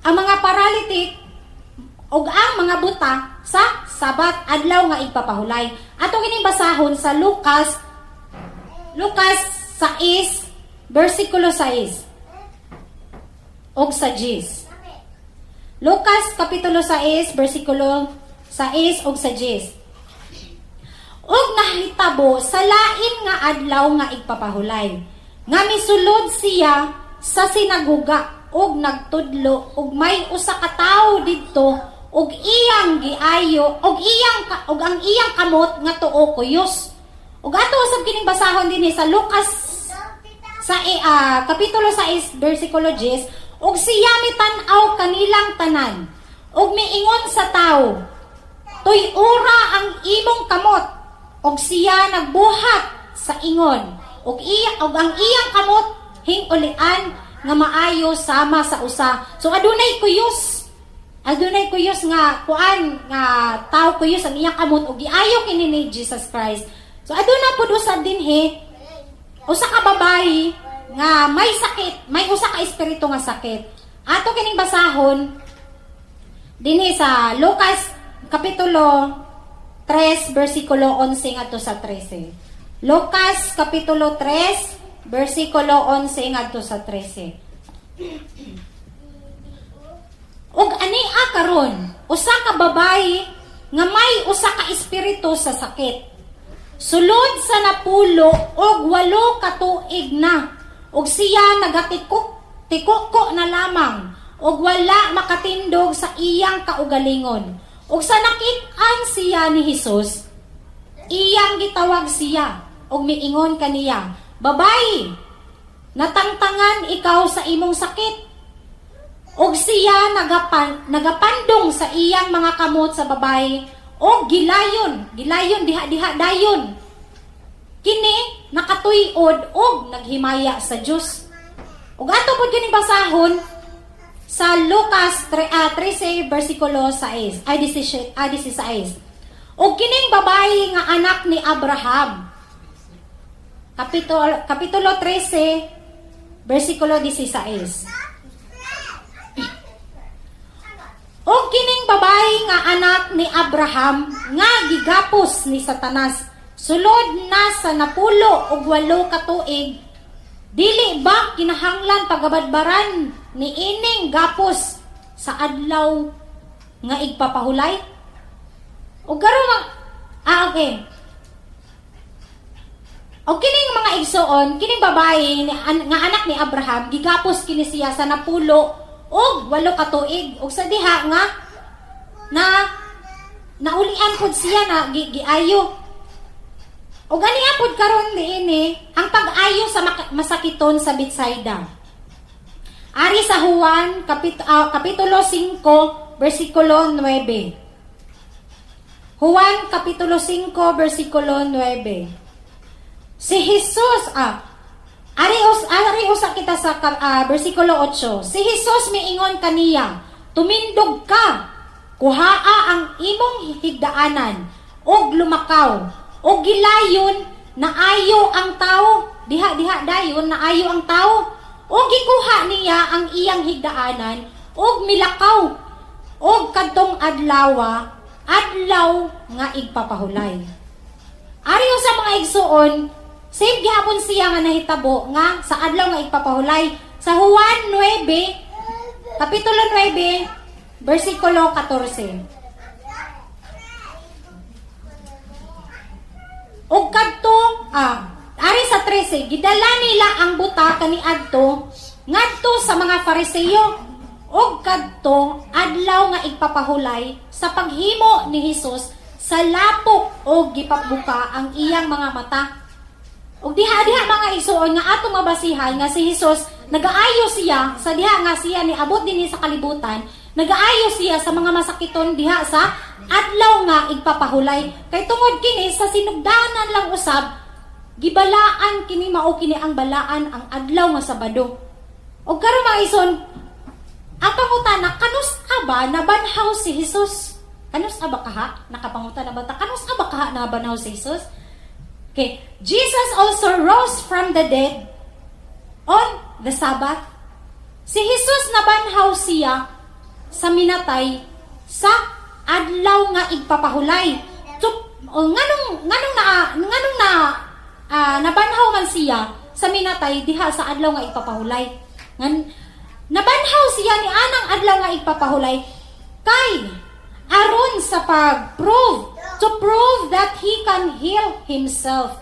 ang mga paralytic ug ang mga buta sa Sabat, adlaw nga igpapahulay. Ato kining basahon sa Lucas 6 bersikulo 6 ug sa 10. Lucas kapitulo 6 bersikulo 6 ug sa 10. Ug nahitabo sa lain nga adlaw nga igpapahulay, nga misulod siya sa sinagoga ug nagtudlo, ug may usa ka tawo didto ug iyang giayo ug ang iyang kamot nga tuo kuyos. Ug ato usab kining basahon dinhi sa Lucas sa kapitulo 6 bersikulo 10. Ug siya mitan-aw kanilang tanan ug miingon sa tawo, "Tuy-ora ang imong kamot." Ug siya nagbuhat sa ingon ug ang iyang kamot hing-ulian nga maayo sama sa usa. So adunay kuyos nga kuan nga tao, kuyos ang iyang kamot ug giayo kini ni Jesus Christ. So aduna pud usab dinhi usa ka babayi nga may sakit, may usa ka espiritu nga sakit. Ato kining basahon dinhi sa Lucas kapitulo 3 bersikulo 11 ngadto sa 13. Lucas kapitulo 3 bersikulo 11 ngadto sa 13. Ug ania karon usa ka babayi nga may usa ka espiritu sa sakit, sulod sa 98 ka tuig na, ug siya nagatikok tikoko na lamang ug wala makatindog sa iyang kaugalingon. Ug sa nakit-an siya ni Hesus, iyang gitawag siya ug miingon kaniya, "Babayi, natangtangan ikaw sa imong sakit." Ug siya nagapandong sa iyang mga kamot sa babayi og gilayon, gilayon diha-diha dayon. Kini nakatuyod og naghimaya sa Dios. Ug ato pud kining basahon sa Lucas 3, 13 bersikulo 6 ay 17, 16. Ug kining babayi nga anak ni Abraham. Kapitulo 13 bersikulo 16. Ug kining babayi nga anak ni Abraham nga gigapos ni Satanas sulod na sa 98 ka tuig, dili ba kinahanglan pagabadbaran ni ining gapos sa adlaw nga igpapahulay? Ug karon okay. O kining mga igsoon, kining babae nga anak ni Abraham, gigapos kini siya sa 98 ka tuig. Ug sa diha nga Na naulian pud siya na giayo. O gani pud karon niini ang pag-ayo sa masakiton sa Bethsaida. Ari sa Juan kapitulo 5 bersikulo 9. Juan kapitulo 5 bersikulo 9. Si Jesus ari usa kita sa bersikulo 8. Si Jesus miingon kaniya, "Tumindog ka, kuhaa ang imong higdaanan ug lumakaw." Og gilayon naayo ang tao. Diha diha dayon naayo ang tao. Ug gikuha niya ang iyang higdaanan ug milakaw. Og kadtong adlawa, adlaw nga igpapahulay. Ari sa mga igsuon, same gihapon siya nga nahitabo nga sa adlaw nga igpapahulay. Sa Juan 9, Kapitulo 9, versikulo 14. Og kadto, ari sa 13, gidala nila ang buta kaniadto ngadto sa mga Fariseo. Og kadto adlaw nga igpapahulay sa paghimo ni Hesus sa lapok og gipabuka ang iyang mga mata. Og diha diha, mga igsuon, nga atong mabasihan nga si Hesus nagaayo siya sa diha nga siya niabot dinhi sa kalibutan, nagaayo siya sa mga masakiton diha sa adlaw nga igpapahulay. Kay tungod kini sa sinugdanan lang usab, gibalaan kini, mao kini ang balaan ang adlaw nga Sabado. Og karon, mga igsoon, ang pangutana, kanus aba nabanhaw si Hesus? Kanus aba kaha? Nakapangutana ba ta? Kanus aba kaha nabanhaw si Hesus? Okay, Jesus also rose from the dead on the Sabbath. Si Jesus nabanhaw siya sa minatay sa adlaw nga igpapahulay. So, oh, nganong na nabanhaw man siya sa minatay diha sa adlaw nga igpapahulay? Ngan nabanhaw siya ni anang adlaw nga igpapahulay kay aron sa pag-prove, to prove that he can heal himself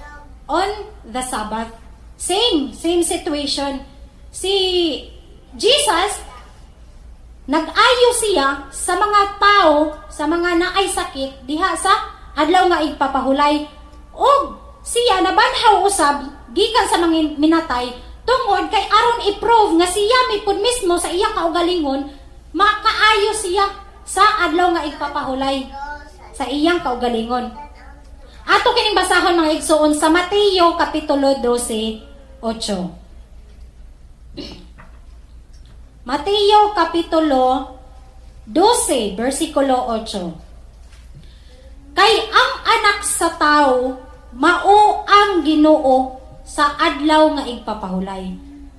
on the Sabbath. Same, same situation. Si Jesus, nag-ayo siya sa mga tao, sa mga naay sakit diha sa adlaw nga igpapahulay. Og siya nabanhaw usab gikan sa mga minatay tungod kay aron i-prove nga siya mipud mismo sa iya kaugalingon makaayo siya sa adlaw nga igpapahulay sa iyang kaugalingon. Ato kining basahon, mga igsuon, sa Mateo kapitulo 12:8. Mateo kapitulo 12 bersikulo 8. Kay ang Anak sa Tao mao ang Ginoo sa adlaw nga igpapahulay.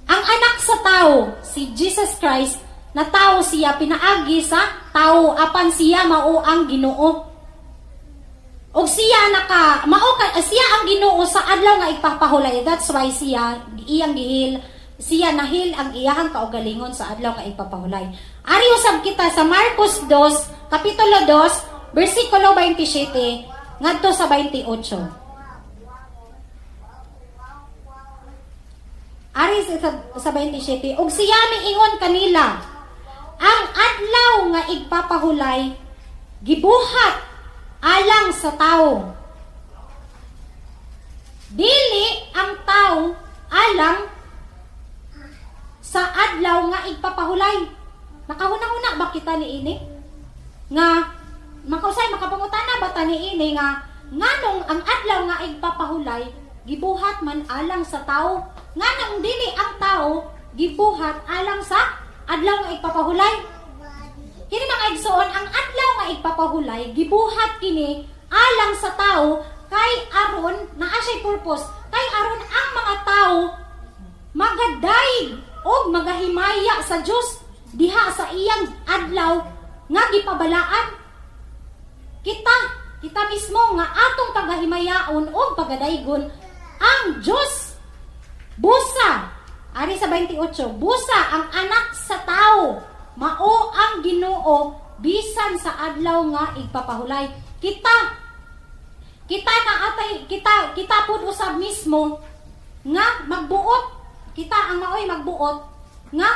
Ang Anak sa Tao, si Jesus Christ, na tao siya pinaagi sa tao apan siya mao ang Ginoo. Og siya naka mao ka, siya ang Ginoo sa adlaw nga igpapahulay. That's why siya iyang gihil, siya nahil ang iyahang kaugalingon sa adlaw nga igpapahulay. Ari usab kita sa Marcos 2, kapitulo 2, bersikulo 27 ngadto sa 28. Ari sa 27, og siya miingon kanila, "Ang adlaw nga igpapahulay gibuhat alang sa tao, dili ang tao alang sa adlaw nga igpapahulay." Nakahuna-huna ba kita ni ini? Nga makausay makapangutana ba ta ni ini nga nganong ang adlaw nga igpapahulay gibuhat man alang sa tao, nganong dili ang tao gibuhat alang sa adlaw nga igpapahulay? Kini, mga igsoon, ang adlaw nga igpapahulay gibuhat kini alang sa tao kay aron naa siya'y purpose, kay aron ang mga tao magadayeg og magahimaya sa Dios diha sa iyang adlaw nga gipabalaan. Kita, kita mismo nga atong pagahimayaon og pagadaygon ang Dios. Busa, ari sa 28, busa ang Anak sa Tao mao ang Ginoo bisan sa adlaw nga igpapahulay. Kita, kita na atay kita kita pud usab mismo nga magbuot, kita ang maoy magbuot nga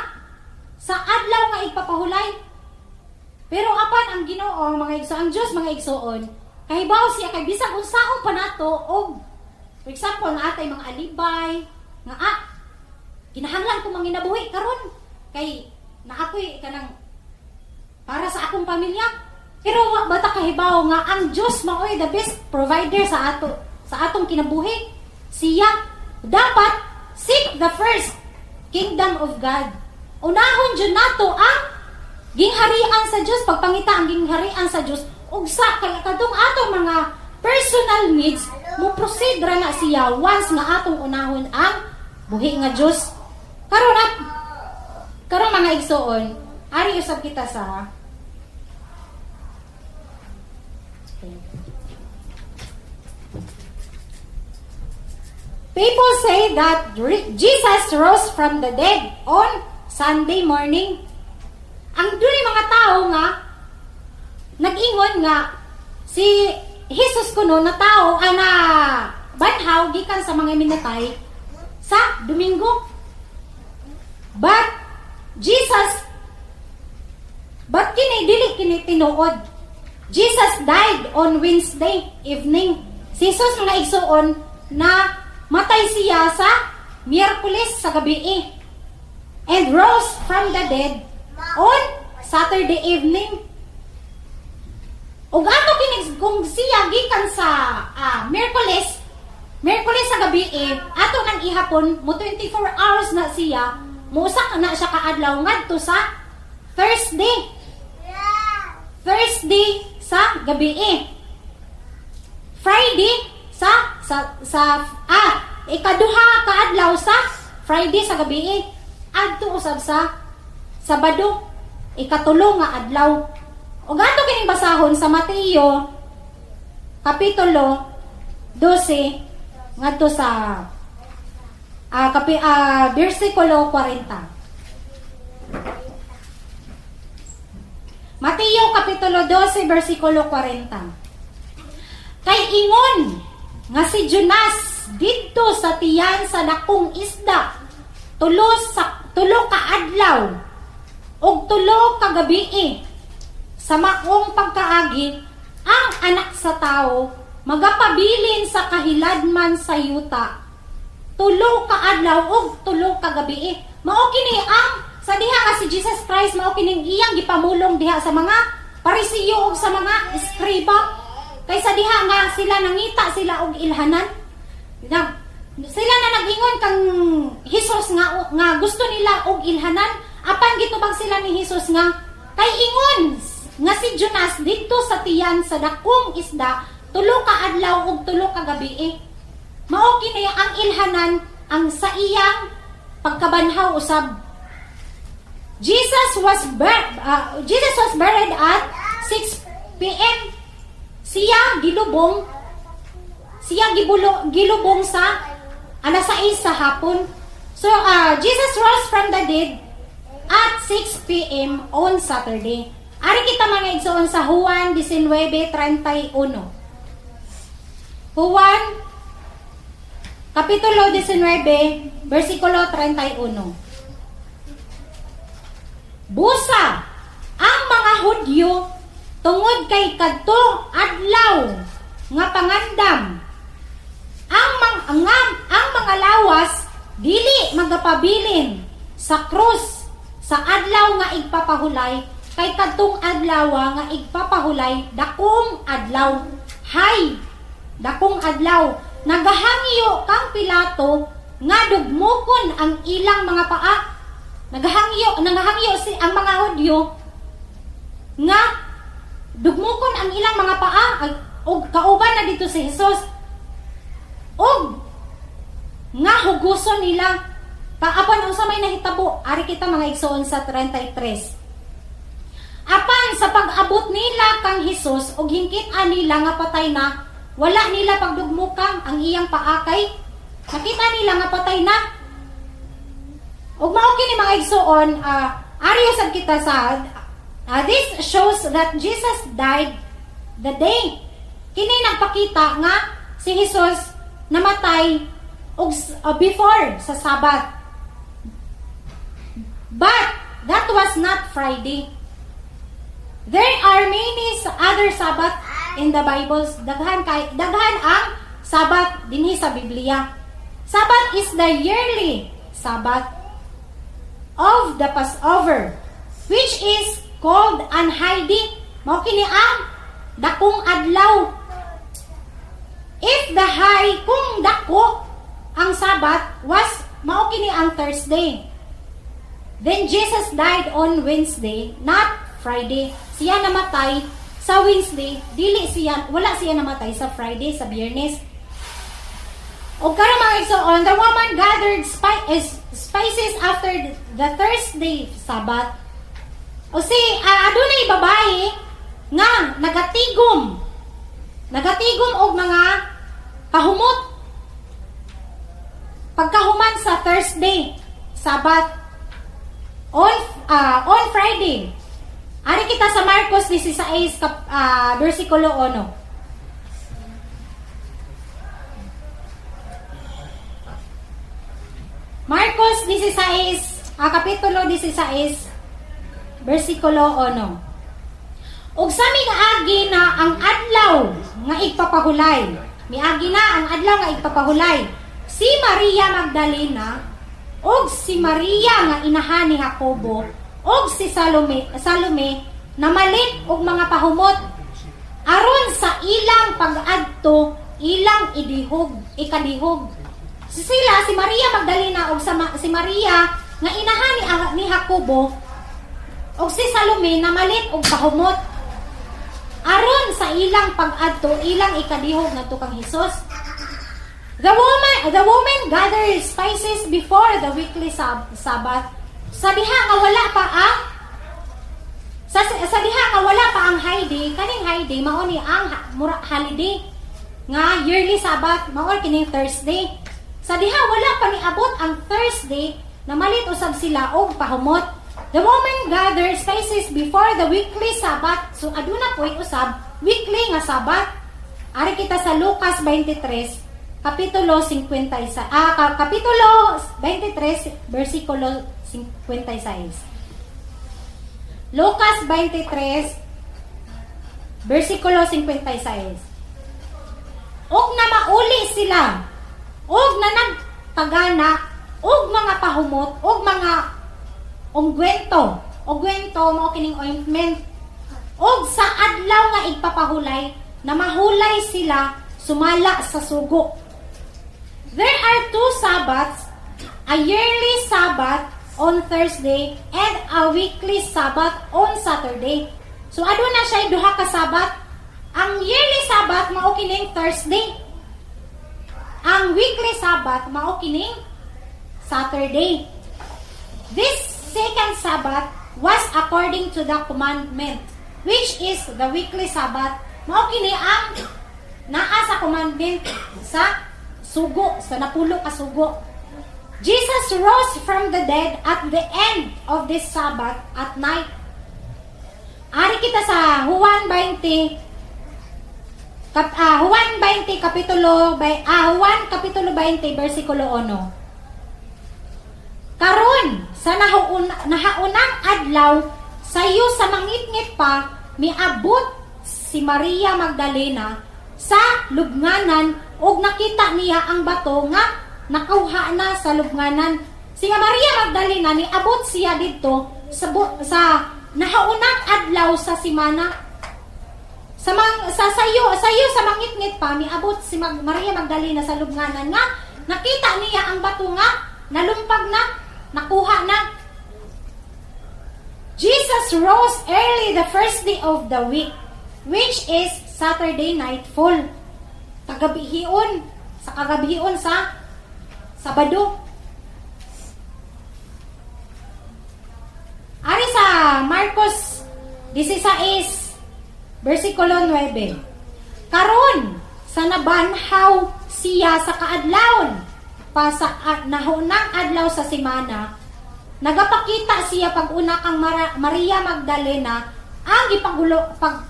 sa adlaw nga igpapahulay. Pero apan Apan ang Ginoo, mga igsoon, ang Dios, mga igsoon, kahibaw siya kay bisag unsaon pa nato og, for example, naa tay mga alibay nga kinahanglan ko manginabuhi karon kay naa ko'y kanang para sa akong pamilya. Pero wa ba ta kahibaw nga ang Dios maoy the best provider sa ato, sa atong kinabuhi? Siya dapat seek the first kingdom of God. Unahon jud nato ang gingharian sa Dios, pagpangita ang gingharian sa Dios ug sa kay kadtong atong mga personal needs, mo proceed ra na siya once nga atong unahon ang buhi nga Dios. Karon at karon, mga igsoon, ari usab kita sa. People say that Jesus rose from the dead on Sunday morning. Ang dunay mga tao nga nag-ingon nga si Jesus kuno na tao ana banhaw gikan sa mga minatay sa Domingo. But kini dili kini tinuod. Jesus died on Wednesday evening. Si Jesus, mga igsoon, na matay siya sa Miyerkules sa gabi and rose from the dead on Saturday evening. Ug ato kini, kung siya gikan sa Miyerkules sa gabi, ato nang ihapon mo 24 hours na siya, muusa na siya kaadlaw ngadto sa Thursday. Thursday sa gabi. Friday sa ikaduha kaadlaw sa Friday sa gabi. Adto usab sa Sabado, ikatulo nga adlaw. Ug ato kining basahon sa Mateo kapitulo 12 ngadto sa bersikulo 40. Mateo kapitulo 12 bersikulo 40. Kay ingon nga si Jonas didto sa tiyan sa dakong isda 3 ka adlaw ug 3 ka gabii, sa maong pagkaagi ang Anak sa Tao magapabilin sa kahiladman sa yuta 3 ka adlaw ug 3 ka gabii. Mao kini ang sa diha nga si Jesus Christ, mao kining iyang gipamulong diha sa mga Parisiyo ug sa mga eskriba, kay sa diha nga sila nangita sila og ilhanan. Sila na nag-ingon kang Jesus nga nga gusto nila og ilhanan, apan gitubag sila ni Jesus nga kay ingon nga si Jonas didto sa tiyan sa dakong isda 3 ka adlaw ug 3 ka gabii. Mao kini ang ilhanan ang sa iyang pagkabanhaw usab. Jesus was buried at 6 p.m. Siya gilubong sa alas 6 sa hapon. So Jesus rose from the dead at 6 p.m. on Saturday. Ari kita, mga igsoon, sa Juan 19:31. Juan Kapitulo 19, versikulo 31. Busa ang mga Hudyo tungod kay kadto adlaw nga pangandam. Ang mga lawas dili magapabilin sa krus sa adlaw nga igpapahulay, kay kadtong adlaw nga igpapahulay dakong adlaw. Hay, dakong adlaw. Nagahangyo kang Pilato nga dugmukon ang ilang mga paa. Nagahangyo si ang mga Hudyo nga dugmukon ang ilang mga paa og kauban na dito si Jesus og nga huguson nila. Kaapan unsa may nahitabo? Ari kita, mga igsoon, sa 33. Apan sa pag-abot nila kang Hesus og hingkit-an nila nga patay na, wala nila pagdugmukang ang iyang paa kay nakita nila nga patay na. Ug mao kini, mga igsoon, ari sad kita sa this shows that Jesus died the day. Kini nagpakita nga si Jesus namatay og before sa Sabbath. But that was not Friday. There are many other Sabbath in the Bibles. Daghan kay daghan ang Sabbath dinhi sa Biblia. Sabbath is the yearly Sabbath of the Passover, which is called an high day. Mao kini ang dakong adlaw. If the high, kung dako ang Sabbath was mao kini ang Thursday. Then Jesus died on Wednesday, not Friday. Siya namatay sa Wednesday, dili siya, wala siya namatay sa Friday, sa Biyernes. O karon, mga igsoon, the woman gathered spices after the Thursday Sabbath. O si adunay babae nga nagatigom. Nagatigom og mga pahumot. Pagkahuman sa Thursday Sabbath on Friday. Ari kita sa Marcos 16 versikulo 1. Marcos 16, kapitulo 16, versikulo 1. Ug sa miagi na ang adlaw nga igpapahulay. Miagi na ang adlaw nga igpapahulay. Si Maria Magdalena ug si Maria nga inahan ni Jacobo ug si Salome namalit og mga pahumot aron sa ilang pag-adto ilang idihog ikadihog. Sila, si Maria Magdalena ug si Maria nga inahan ni Jacobo ug si Salome, namalit og pahumot aron sa ilang pag-adto ilang ikadihog ngadto kang Hesus. The woman gathered spices before the weekly Sabbath. Sa diha nga wala pa ang high day, kaning high day mao ni ang mura holiday nga yearly Sabbath, mao kining Thursday. Sa diha wala pa niabot ang Thursday, namalit usab sila og pahumot. The woman gathered spices before the weekly Sabbath. So aduna po'y usab weekly nga Sabbath. Ari kita sa Lucas 23 kapitulo 56, kapitulo 23 versikulo 56. Lucas 23 versikulo 56. Ug na mauli sila ug na nagtagana og mga pahumot og mga ungwento. Ungwento mao kining ointment. Ug sa adlaw nga igpapahulay, na mahulay sila sumala sa sugo. There are two Sabbaths, a yearly Sabbath on Thursday and a weekly Sabbath on Saturday. So aduna siya duha ka Sabbath. Ang yearly Sabbath mao kining Thursday. Ang weekly Sabbath mao kining Saturday. This second Sabbath was according to the commandment, which is the weekly Sabbath. Mao kini ang naa sa commandment, sa sugo, sa napulo ka sugo. Jesus rose from the dead at the end of this Sabbath at night. Ari kita sa Juan 20 kap, Juan 20 kapitulo by Juan kapitulo 20 versikulo 1. Karon sa nahaunang adlaw, sayo sa mangitngit pa, miabot si Maria Magdalena sa lubnganan ug nakita niya ang bato nga nakuha na sa lubnganan. Si nga Maria Magdalena, niabot siya didto sa nahaunang adlaw sa simana. Sa mang, sa sayo sayo sa mangitngit pa, miabot si Maria Magdalena sa lubnganan nga nakita niya ang bato nga nalumpag na, nakuha na. Jesus rose early the first day of the week, which is Saturday nightfall. Kagabihion, sa kagabihion sa Sabado. Ari sa Marcos 16 versikulo 9. Karon sa nabanhaw siya sa kaadlawon pa sa nahunang adlaw sa semana, nagapakita siya pag-una kang Maria Magdalena ang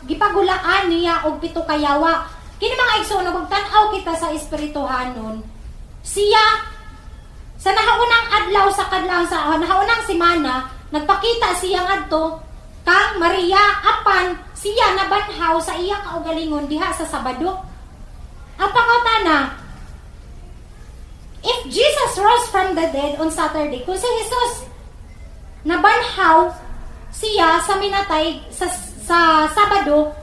gipagulaan niya og pito ka yawa. Kini, mga igsoon, tan-aw kita sa espirituhanon. Siya sa nahaunang adlaw sa kadlaw sa nahaunang semana, nagpakita siya ngadto kang Maria apan siya nabanhaw sa iya kaugalingon diha sa Sabado. Ang pangutana, if Jesus rose from the dead on Saturday, kung si Jesus nabanhaw siya sa minatay sa Sabado,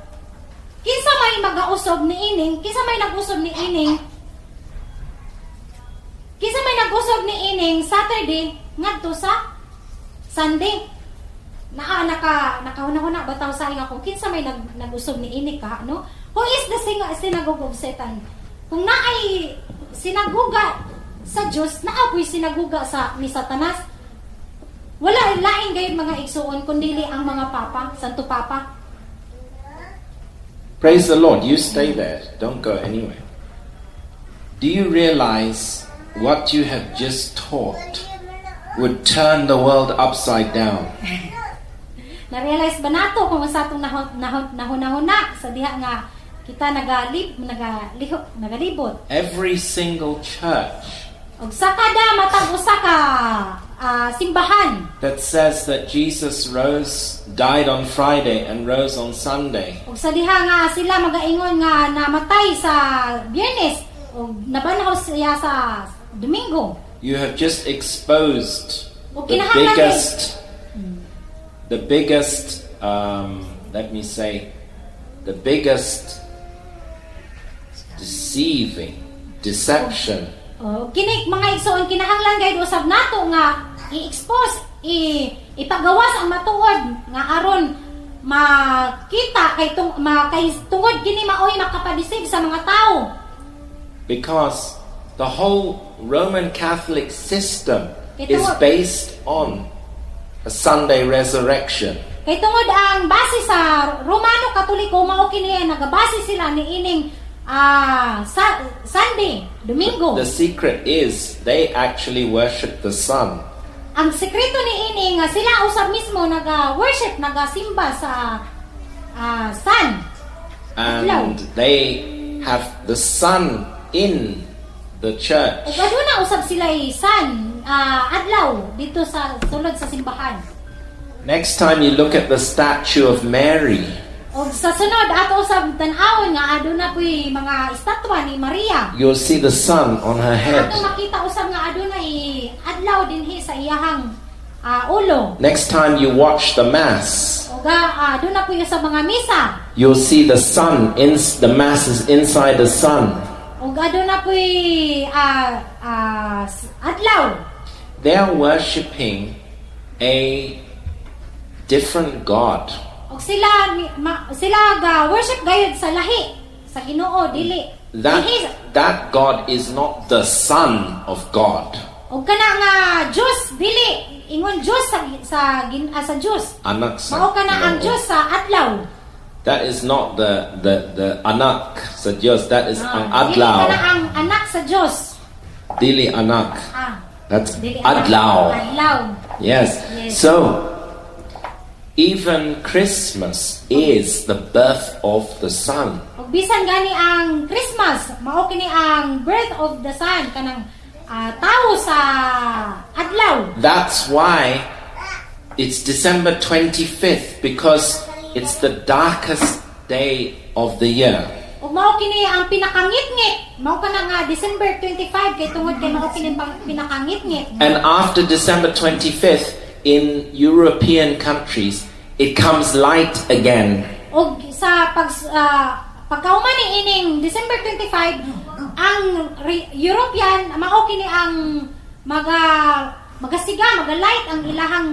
kinsa may magausog ni ining, kinsa may nag-usog ni ining, kinsa may nag-usog ni ining Saturday ngadto sa Sunday? Naa naka nakahuna-huna ba taw sa inga kung kinsa may nag-usog ni ini ka, no? Who is the synagogue of Satan? Kung naay sinaguga sa Dios, naa po'y sinaguga sa ni Satanas. Wala lain gayud, mga igsuon, kundi ang mga papa, Santo Papa. Praise the Lord. You stay there. Don't go anywhere. Do you realize what you have just taught would turn the world upside down? Na-realize ba nato kung sa atong nahuna-huna sa diha nga kita nagalib nagalihok nagalibot? Every single church Og sa kada matag usa ka simbahan that says that Jesus rose, died on Friday and rose on Sunday, ug sa diha nga sila magaingon nga namatay sa Biyernes ug nabanhaw siya sa Domingo, you have just exposed O the kinahanglan biggest, let me say, the biggest deceiving, deception. Oh, kini, mga igsoon, kinahanglan gayud usab nato nga i-expose, ipagawas ang matuod nga aron makita kay tungod kini maoy makapadeceive sa mga tao. Because the whole Roman Catholic system Ito- is based on a Sunday resurrection. Kay tungod ang base sa Romano Katoliko mao kini nagabase sila ni ining sa Sunday, Domingo. The secret is they actually worship the sun. Ang sekreto ni ini nga sila usab mismo naga-worship, nagasimba sa sun. And they have the sun in the church. Ug aduna usab sila sun, adlaw dito sa sulod sa simbahan. Next time you look at the statue of Mary, Ug sa sunod ato usab tan-awon nga aduna puy mga estatwa ni Maria. You'll see the sun on her head. Ato makita usab nga aduna adlaw dinhi sa iyahang ulo. Next time you watch the Mass, Ug aduna puy sa mga misa. You'll see the sun in the Mass is inside the sun. Ug aduna puy adlaw. They are worshipping a different God. Ug sila ga worship gayud sa lahi sa Ginoo, dili That dinhi. That God is not the Son of God. Ug kana nga Dios dili ingon Dios sa Dios. Anak sa Mao kana ang Ginoo. Dios sa adlaw. That is not the anak sa Dios. That is ang Dili adlaw. kana ang anak sa Dios. Dili anak. That's Dili anak. Adlaw. Adlaw. Yes. Yes. So even Christmas is the birth of the sun. Ug bisan gani ang Christmas, mao kini ang birth of the sun, kanang tawo sa adlaw. That's why it's December 25th, because it's the darkest day of the year. Ug mao kini ang pinakangitngit. Mao kana nga December 25 kay tungod kay mao kini pinakangitngit. And after December 25th, in European countries, it comes light again. Ug sa pagkauman ni ining December 25, ang European mao kini ang magasiga, maga-light ang ilahang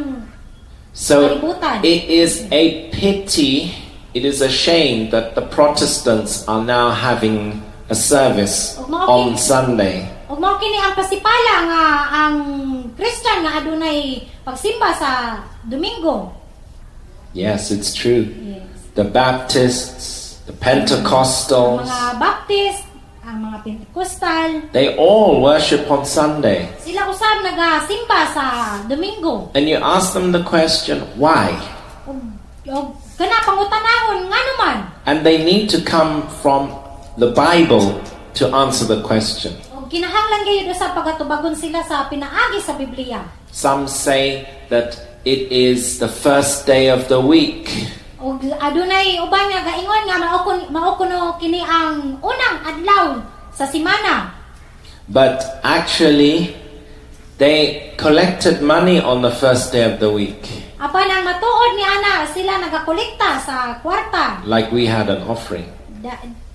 So kalibutan. It is a pity, it is a shame that the Protestants are now having a service on Sunday. Ug mao kini ang pasipala nga ang Christian nga adunay pagsimba sa Domingo. Yes, it's true. Yes. The Baptists, the Ang Pentecostals, mga Baptist, ang mga Pentecostal, they all worship on Sunday. Sila usab nagasimba sa Domingo. And you ask them the question, "Why?" Ug kana pangutanahon, ngano man? And they need to come from the Bible to answer the question. Ug kinahanglan gayud usab pagatubagon sila sa pinaagi sa Biblia. Some say that it is the first day of the week. Ug adunay uban nga gaingon nga mao kuno kini ang unang adlaw sa semana. But actually, they collected money on the first day of the week, Apan ang matuod ni ana, sila nagakolekta sa kwarta like we had an offering.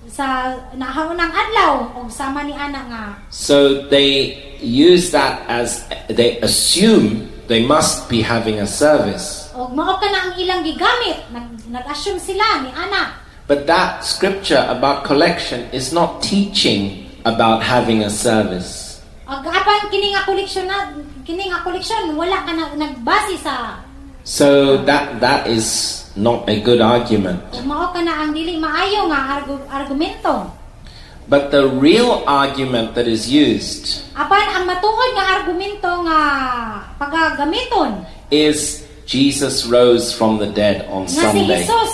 Sa nahaunang adlaw og sama ni ana nga. So they use that as they assume they must be having a service. Og mao kana ang ilang gigamit, nag-assume sila ni ana. But that scripture about collection is not teaching about having a service. Og apan kini nga koleksyon wala ka na, nagbase sa So that is not a good argument. Ug mao kana ang dili maayo nga argumento. But the real argument that is used Apan ang matuod nga argumento nga pagagamiton is Jesus rose from the dead on nga si Sunday. Jesus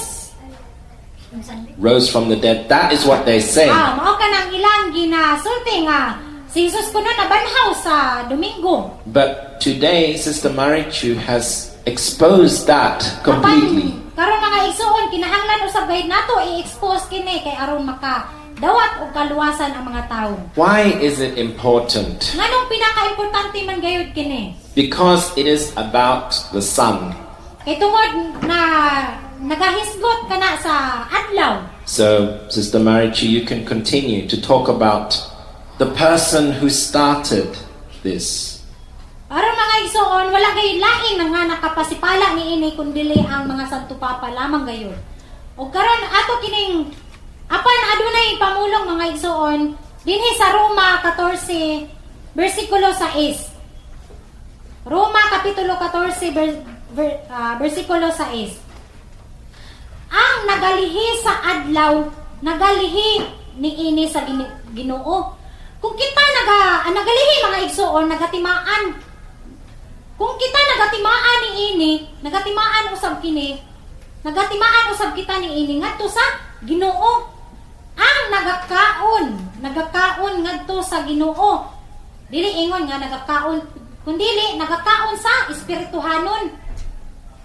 Rose from the dead. That is what they say. Ah, mao kana ang ilang ginasulti nga si Jesus kuno nabanhaw sa Domingo. But today, Sister Marichu has exposed that completely. Apan karon, mga igsuon, kinahanglan usab gayud nato i-expose kini kay aron maka dawat og kaluwasan ang mga tawo. Why is it important? Nganong pinaka-importante man gayud kini? Because it is about the sun. Kay tungod na nagahisgot kana sa adlaw. So, Sister Marichu, you can continue to talk about the person who started this. Aron, mga igsoon, wala kay lain na nga nakapasipala ni ini kundili ang mga Santo Papa lamang gayud. O karon ato kining apan adunay pamulong, mga igsoon, dinhi sa Roma 14 bersikulo 6. Roma kapitulo 14 bersikulo 6. Ang nagalihi sa adlaw, nagalihi ni ini sa Ginoo. Kung kita ang nagalihi, mga igsoon, nagatimaan. Kung kita nagatimaan ni ini, nagatimaan usab kini, nagatimaan usab kita ni ini ngadto sa Ginoo. Ang nagakaon, nagakaon ngadto sa Ginoo. Dili ingon nga nagakaon, kundili nagakaon sa espirituhanon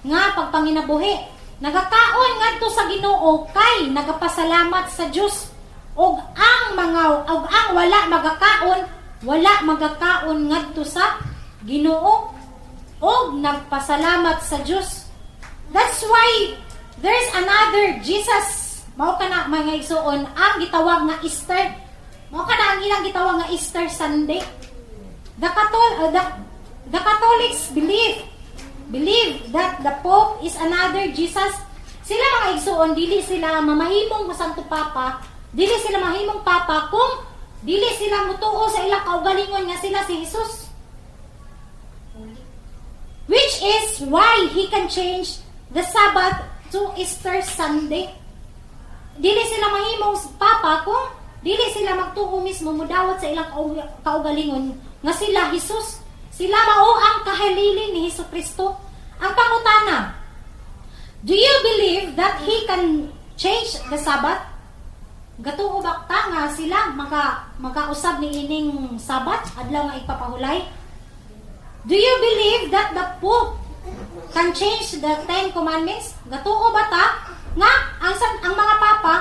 nga pagpanginabuhi. Nagakaon ngadto sa Ginoo kay nagapasalamat sa Dios. Ug ang wala magakaon, wala magakaon ngadto sa Ginoo ug nagpasalamat sa Dios. That's why there's another Jesus. Mao kana, mga igsuon, ang gitawag nga Easter. Mao kana ang ilang gitawag nga Easter Sunday. The Catholics believe that the Pope is another Jesus. Sila, mga igsuon, dili sila mamahimong Santo Papa, dili sila mahimong Papa kung dili sila mutuo sa ilang kaugalingon nga sila si Jesus. Which is why he can change the Sabbath to Easter Sunday. Dili sila mahimong Papa kung dili sila magtuo mismo, mudawat sa ilang kaugalingon nga sila Jesus. Sila mao ang kahalili ni Hesus Kristo. Ang pangutana, do you believe that he can change the Sabbath? Gatuo ba ta nga sila makausab ni ining Sabat, adlaw nga ipapahulay? Do you believe that the Pope can change the Ten Commandments? Gatuo ba ta nga ang mga papa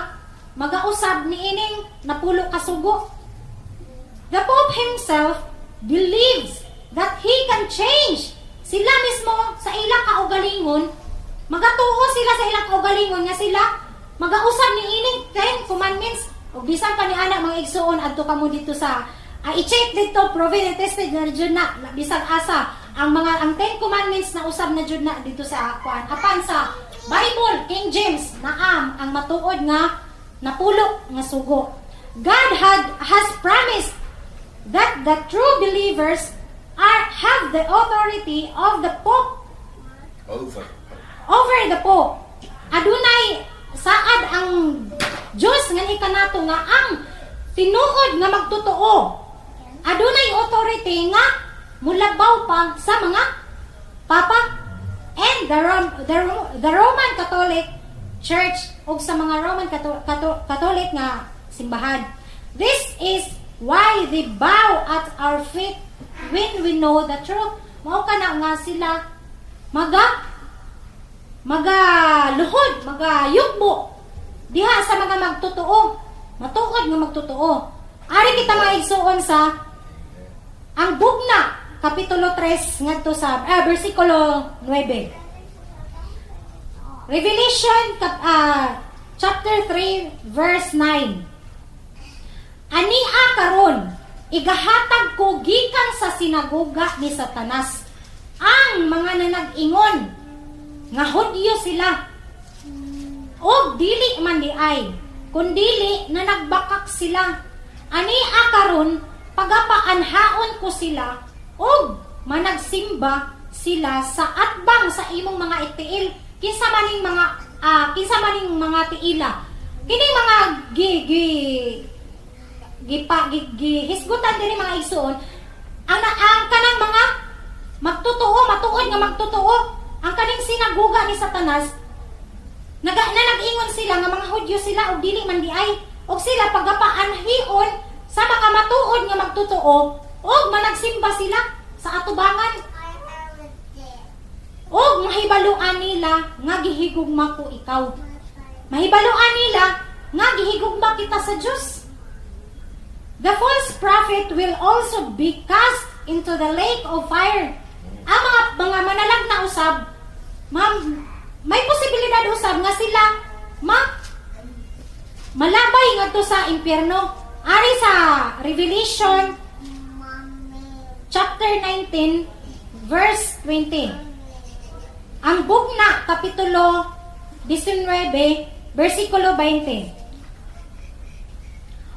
magausab ni ining napulo ka sugo? The Pope himself believes that he can change. Sila mismo sa ilang kaugalingon, magatuo sila sa ilang kaugalingon nga sila magausab ni ining Ten Commandments. Ug bisan pa ni ana, mga igsuon, adto kamo dito sa i-check dito, proven and tested na jud na bisag asa ang Ten Commandments na usab na jud na dito sa kuan. Apan sa Bible King James naam ang matuod nga napulo nga sugo. God has promised that the true believers are have the authority of the Pope Over. Over the Pope. Adunay saad ang Diyos nga kanato nga ang tinuod nga magtotoo adunay authority nga mulabaw pa sa mga papa and the Roman Catholic Church ug sa mga Roman Catholic nga simbahan. This is why they bow at our feet when we know the truth. Mao kana nga sila Maga luhod, maga yugbo diha sa mga magtotoo, matuod nga magtotoo. Ari kita, mga igsuon, sa ang Bugna, kapitulo 3 ngadto sa bersikulo 9. Revelation chapter 3 verse 9. "Ania karon igahatag ko gikan sa sinagoga ni Satanas ang mga nanag-ingon nga Hudyo sila og dili man diay, kundili na nagbakak sila. Ania karon pagapaanhaon ko sila og managsimba sila sa atbang sa imong mga itiil." Kinsa maning mga tiila? Kini mga gi gi gipa gi, gi hisgutan diri, mga igsuon, ang kanang mga magtotoo, matuod nga magtotoo. Ang kaning sinaguga ni Satanas, naga na nag-ingon sila nga mga Hudyo sila og dili man diay, og sila pagapaanhion sa mga matuod nga magtotoo og managsimba sila sa atubangan og mahibaluan nila nga gihigugma ko ikaw. Mahibaluan nila nga gihigugma kita sa Dios. The false prophet will also be cast into the lake of fire. Ang mga manalagna usab, ma'am, may posibilidad usab nga sila malabay ngadto sa impyerno. Ari sa Revelation chapter 19 verse 20. Ang Bugna, kapitulo 19 bersikulo 20.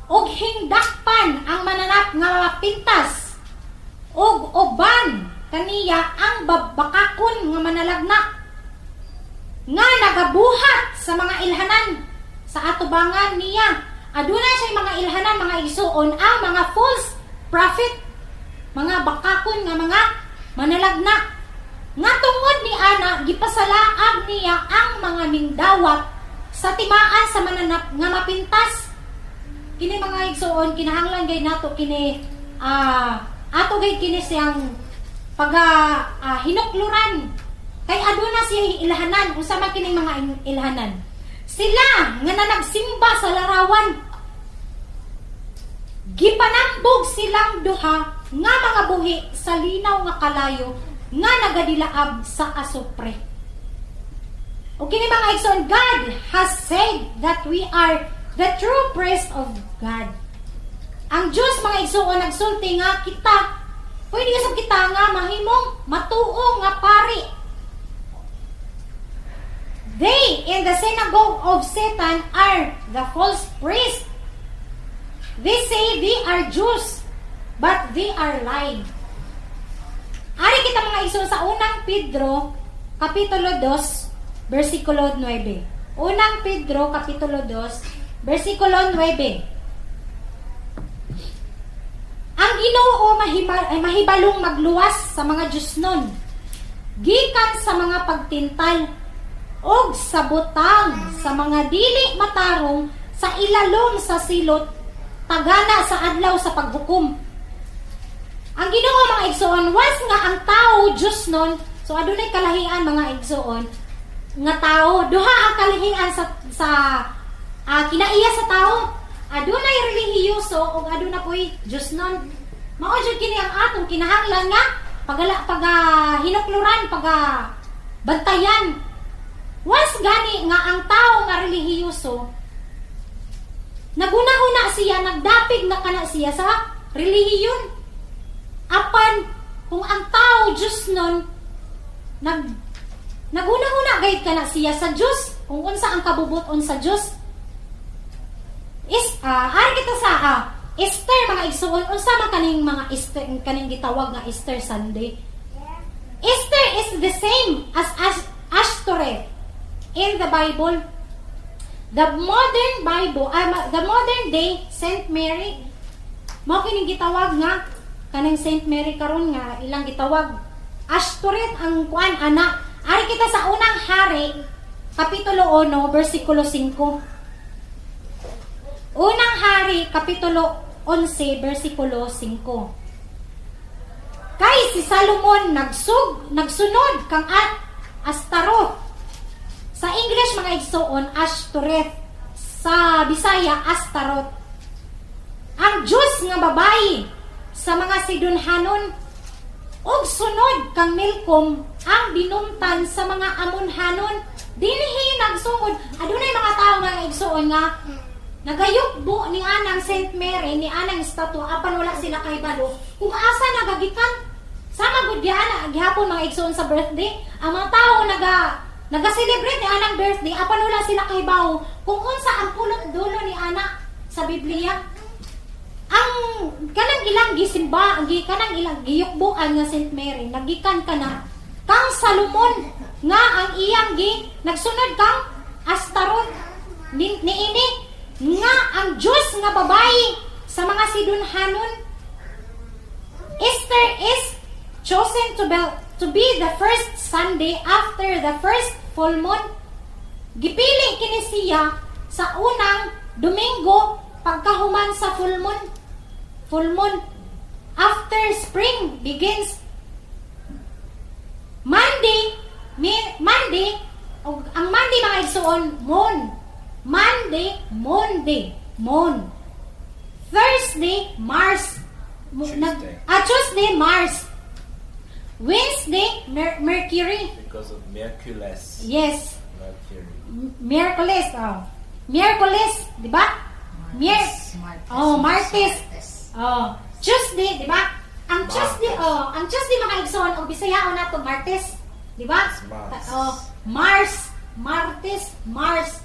"Og hingdakpan ang mananap nga mapintas ug uban kaniya ang babakakon nga manalagna nga nagabuhat sa mga ilhanan sa atubangan niya." Aduna siya mga ilhanan, mga igsuon, ang mga false prophet, mga bakakon nga mga manalagna. Nga tungod ni ana gipasalaag niya ang mga ningdawat sa timaan sa mananap nga mapintas. Kini, mga igsuon, kinahanglan gay nato kini, ato gay kini siyang paga hinukluran kay aduna siya ilhanan. Unsa man kining mga ilhanan? Sila nga nanagsimba sa larawan. Gipanambog silang duha nga mga buhi sa linaw nga kalayo nga nagadilaab sa asupre. O kini, mga igsoon, God has said that we are the true priest of God. Ang Diyos, mga igsoon, nagsulti nga kita, pwede usab kita nga mahimong matuo nga pari. They in the synagogue of Satan are the false priests. They say they are Jews, but they are lying. Ari kita, mga igsoon, sa Unang Pedro, Kapitulo 2, versikulo 9. Unang Pedro, Kapitulo 2, versikulo 9. "Ang Ginoo ay mahibalong magluwas sa mga Diyosnon gikan sa mga pagtintal og sa butang sa mga dili matarong sa ilalom sa silot tagana sa adlaw sa paghukom." Ang Ginoo, mga igsoon, once nga ang tao Diyosnon, so adunay kalahian, mga igsoon, nga tao, duha ang kalahian sa kinaiya sa tao. Adunay relihiyoso ug aduna poy Diyosnon. Mao jud kini ang atong kinahanglan nga pagala paga hinukluran, paga bantayan. Once gani nga ang tao nga relihiyoso, naghuna-huna siya, nagdapig na kana siya sa relihiyon. Apan kung ang tao Diyosnon, naghuna-huna gayud kana siya sa Dios, kung unsa ang kabubuton sa Dios. Is ari kita sa Easter, mga igsuon. Unsa man kaning mga Easter, kaning gitawag nga Easter Sunday? Easter is the same as Ashtoreth in the Bible. The modern Bible, the modern day Saint Mary, mao kining gitawag nga kanang Saint Mary karon nga ilang gitawag Ashtoreth ang kuan ana. Ari kita sa Unang Hari kapitulo 1 bersikulo 5. Unang Hari kapitulo 11 bersikulo 5. "Kay si Salomon nagsunod kang at Astaroth. Sa English, mga igsoon, Ashtoreth. Sa Bisaya, Astaroth. Ang Diyos nga babayi sa mga Sidonhanon ug sunod kang Milcom, ang binuntan sa mga Amonhanon. Dinhi nagsungod adunay mga tawo, mga igsoon, nga nagayukbo ni anang Saint Mary, ni anang estatwa, apan wala sila kahibalo kung asa nagagikan. Sama gud gyana gihapon, mga igsoon, sa birthday. Ang mga tao naga-celebrate ni anang birthday, apan wala sila kahibawo kung unsa ang pulot dulo ni ana sa Biblia. Ang kanang ilang gisimba, ang kanang ilang giyukbuan nga Saint Mary nagikan kana kang Salomon nga ang iyang gi nagsunod kang Astaroth niini nga ang Diyos nga babayi sa mga Sidonhanon. Easter is chosen to be the first Sunday after the first full moon. Gipili kini siya sa unang Domingo pagkahuman sa full moon. Full moon. After spring begins. Monday, Monday, og ang Monday, mga igsuon, moon. Monday, Monday, moon. Thursday, Mars. Tuesday. Tuesday, Mars. Wednesday, Mercury. Because of Mercules. Yes. Mercury. Miyerkules. Oh. Miyerkules, di ba? Oh, Martes. Oh, Tuesday, di ba? Ang Tuesday, Martes. Oh, ang Tuesday, mga igsoon, og Bisayaon nato Martes, di ba? Mars. Oh, Mars, Martes, Mars.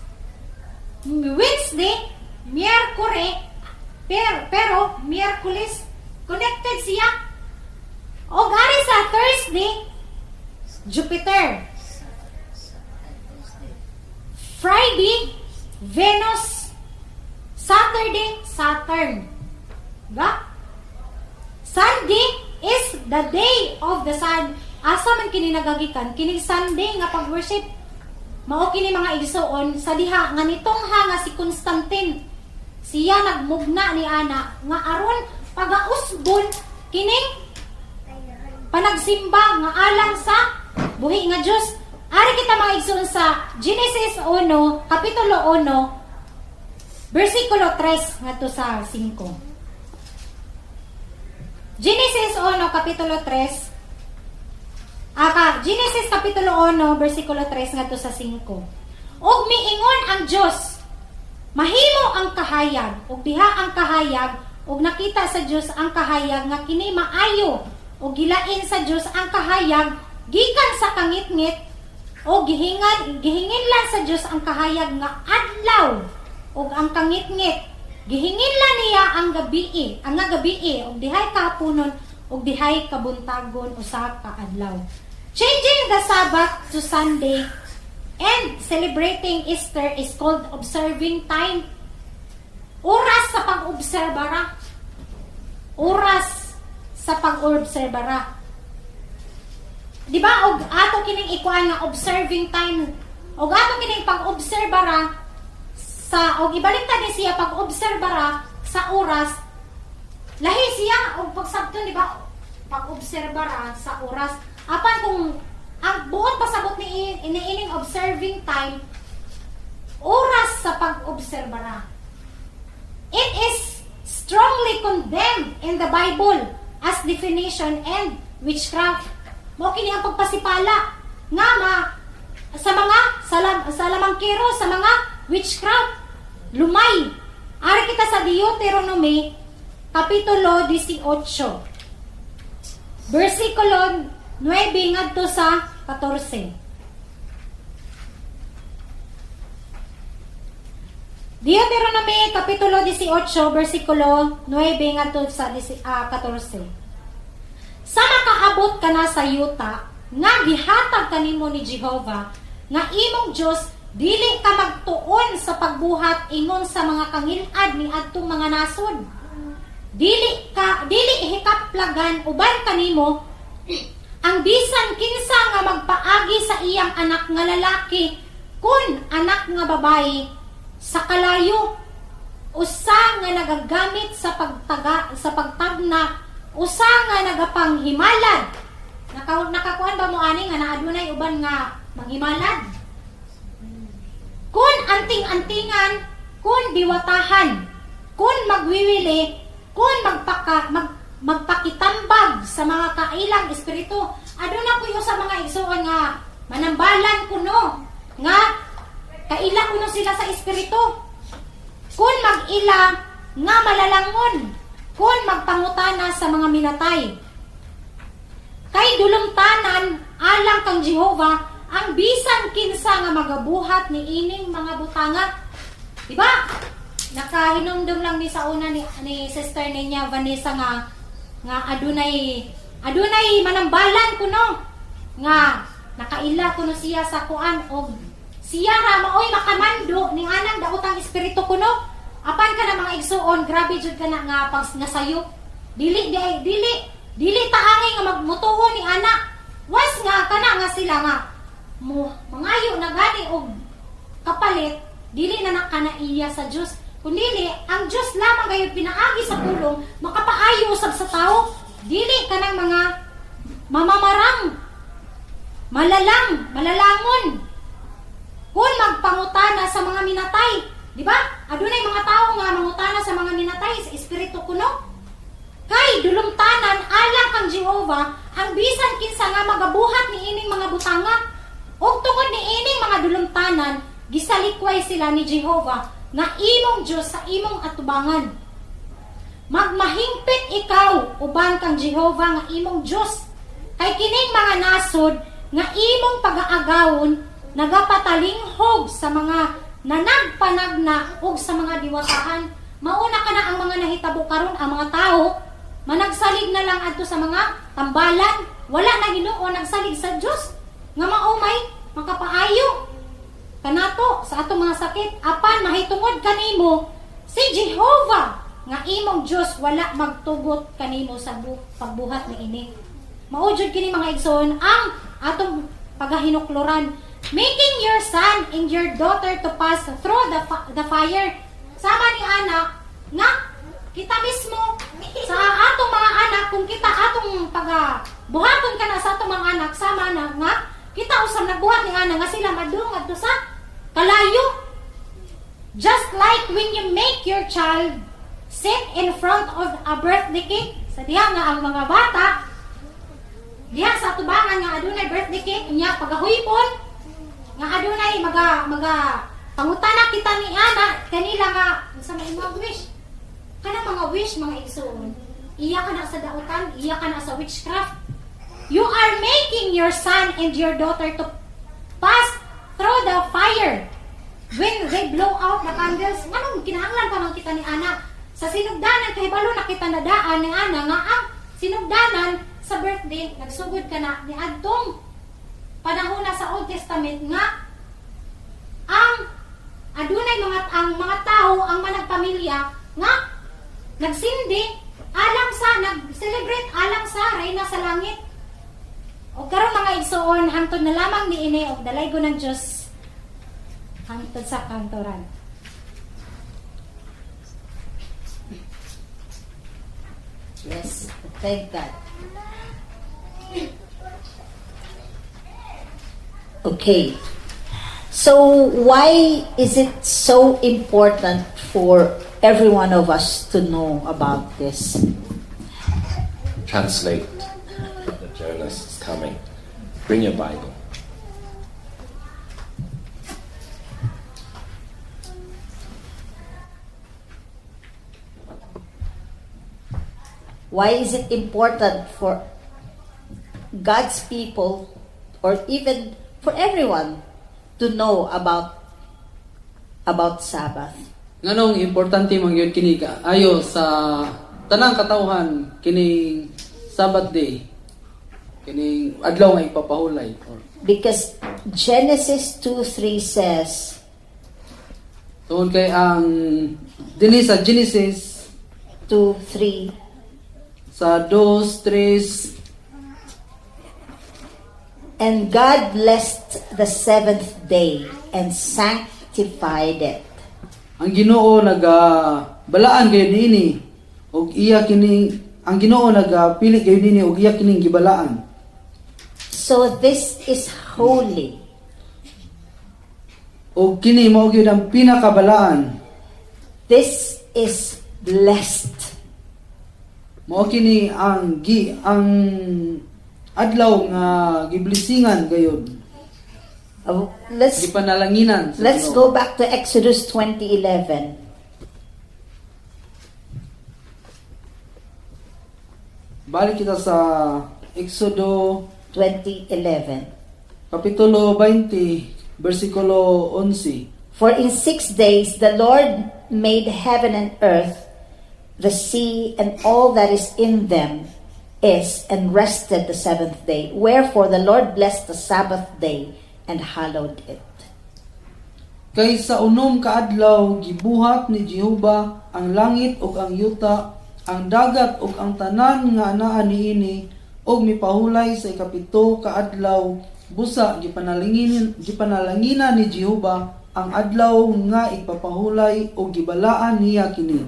Wednesday, Miyerkules, pero Miyerkules connected siya. Og ari sa Thursday, Jupiter. Friday, Venus. Saturday, Saturn. Ba? Sunday is the day of the sun. Asa man kini nagagikan? Kini Sunday nga pag-worship. Mao kini, mga igsoon, sa diha nga nitong nga si Constantine. Siya nagmugna ni ana nga aron pagausbon kining panagsimba nga alang sa buhi nga Dios. Ari kita, mga igsoon, sa Genesis 1, Kapitulo 1, versikulo 3 ngadto sa 5. Genesis 1, Kapitulo 3. Aka, Genesis Kapitulo 1, versikulo 3 ngadto sa 5. Ug miingon ang Dios, "Mahimo ang kahayag," ug diha ang kahayag, ug nakita sa Dios ang kahayag nga kini maayo, ug gilain sa Dios ang kahayag gikan sa kangitngit, ug gihinginlan sa Dios ang kahayag nga adlaw ug ang kangitngit. Gihinginlan niya ang gabii, ang nga gabii, ug dihay kahaponon ug dihay kabuntagon, usa ka adlaw. Changing the Sabbath to Sunday and celebrating Easter is called observing time. Oras sa pag-obserbara. Oras sa pag-obserbara. Di ba og ato kining ikuan nga observing time, og ato kining pag-obserbara sa og ibaliktad ni siya, pag-obserbara sa oras, lahi siya og pagsabton, di ba? Pag-obserbara sa oras, apan kung ang buot pasabot ni iniining observing time, oras sa pag-obserbara. It is strongly condemned in the Bible as divination and witchcraft. Mao kini ang pagpasipala nga ma sa mga salamangkero, sa mga witchcraft, lumay. Ari kita sa Deuteronomy Kapitulo 18, versikulo 9 ngadto sa 14. Deuteronomy Kapitulo 18, versikulo 9 ngadto sa 14. Sa makaabot ka na sa yuta nga gihatag kanimo ni Jehova nga imong Dios, dili ka magtuon sa pagbuhat ingon sa mga kangilad ni adtong mga nasod. Dili hikaplagan uban kanimo ang bisan kinsa nga magpaagi sa iyang anak nga lalaki kun anak nga babayi sa kalayo, usa nga nagagamit sa pagtagna, usa nga nagapanghimalad. Nakakuan ba mo ani nga naadunay uban nga manghimalad. Kun anting-antingan, kun diwatahan, kun magwiwili, kun magpakitambag sa mga kailang espiritu. Aduna ko sa mga igsoon nga manambalan kuno nga kaila kuno sila sa espiritu. Kun mag-ila nga malalangon, kun magpangutana sa mga minatay. Kay dulumtanan alang kang Jehova ang bisan kinsa nga magabuhat ni ining mga butanga. Diba? Nakahinumdum lang ni sa una ni Sister ninya Vanessa nga nga adunay adunay manambalan kuno nga nakaila kuno siya sa kuan og siya ra maoy makamando ni anang daotang espiritu kuno. Apan ka na mga igsuon, grabe jud ka na nga pag nga sayo. Dili di ay dili dili taangay nga magmutuo ni ana. Was nga kana nga sila nga mo mangayo na gani og kapalit, dili na nakanaiya sa Dios. Kun dili, ang Dios lamang gayud pinaagi sa pulong makapaayo usab sa tao. Dili kanang mga mamamarang, malalang, malalangon. Kung magpangutana sa mga minatay, di ba? Adunay mga tao nga mangutana sa mga minatay sa espiritu kuno. Kay dulumtanan alang kang Jehova ang bisan kinsa nga magabuhat ni ining mga butanga. Ug tungod ni ining mga dulumtanan, gisalikway sila ni Jehova nga imong Dios sa imong atubangan. Magmahingpit ikaw uban kang Jehova nga imong Dios. Kay kining mga nasod nga imong pagaagawon nagapatalinghog sa mga nanagpanagna ug sa mga diwatahan. Mauna ka na ang mga nahitabo karon, ang mga tao managsalig na lang adto sa mga tambalan, wala na Ginoo nagsalig sa Dios nga maumay makapaayo kanato sa atong mga sakit. Apan mahitungod kanimo si Jehova nga imong Dios wala magtugot kanimo sa pagbuhat niini. Mao jud kini, mga igsoon, ang atong pagahinukloran, making your son and your daughter to pass through the fire. Sama ni anak nga kita mismo sa atong mga anak, kung kita atong paga buhaton kana sa atong mga anak, sama na nga kita usab nagbuhat ni ana nga sila madung adto sa kalayo. Just like when you make your child sit in front of a birthday cake, sa diha nga ang mga bata diha sa tubangan nga adunay birthday cake, unya pagahuypon nga adunay maga maga pangutana kita ni ana kanila nga sa may mga wish. Kanang mga wish, mga igsoon, iya ka na sa dautan, iya ka na sa witchcraft. You are making your son and your daughter to pass through the fire when they blow out the candles. Nganong kinahanglan pa man kita ni ana sa sinugdanan? Kahibalo na kita na daan ni ana nga ang sinugdanan sa birthday nagsugod ka na ni adtong panahon na sa Old Testament nga ang adunay mga ang mga tao, ang managpamilya nga nagsindi alang sa, nag-celebrate alang sa reyna sa langit. O karon, mga igsoon, hangtod na lamang ni ini og dalaygon ng Dios hangtod sa kahangturan. Yes, thank God. Okay. So, why is it so important for every one of us to know about this? Translate. The journalist is coming. Bring your Bible. Why is it important for God's people or even for everyone to know about Sabbath? Nganong importante man gyud kini ayo sa tanang katawhan kining Sabbath day, kining adlaw nga ipapahulay or Because Genesis 2:3 says, Tungod kay ang dinhi sa Genesis 2:3, sa 2:3, "And God blessed the seventh day and sanctified it." Ang Ginoo naga balaan kayo niini og iya kining, ang Ginoo nagapili kayo niini og iya kining gibalaan. So this is holy. Ug kini mao gyud ang pinakabalaan. This is blessed. Mao kini ang adlaw nga giblisingan gayud. Let's Gipanalanginan sa let's Ginoo. Go back to Exodus 20:11. Balik kita sa Exodo 20:11. Kapitulo 20, versikulo 11. For in 6 days the Lord made heaven and earth, the sea, and all that is in them is, and rested the seventh day. Wherefore the Lord blessed the Sabbath day and hallowed it. Kay sa unom ka adlaw gibuhat ni Jehova ang langit ug ang yuta, ang dagat ug ang tanan nga anaa niini, ug mipahulay sa ikapito ka adlaw. Busa gipanalanginan ni Jehova ang adlaw nga ipapahulay ug gibalaan niya kini.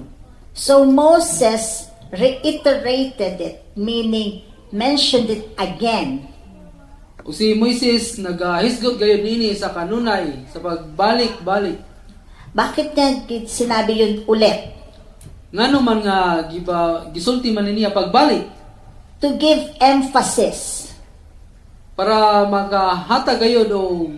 So Moses reiterated it, meaning mentioned it again. Ug si Moises nagahisgot gayud niini sa kanunay sa pagbalik-balik. Bakit niya sinabi yun ulit? Ngano man nga giba gisulti man niya pagbalik? To give emphasis. Para makahatag gayud og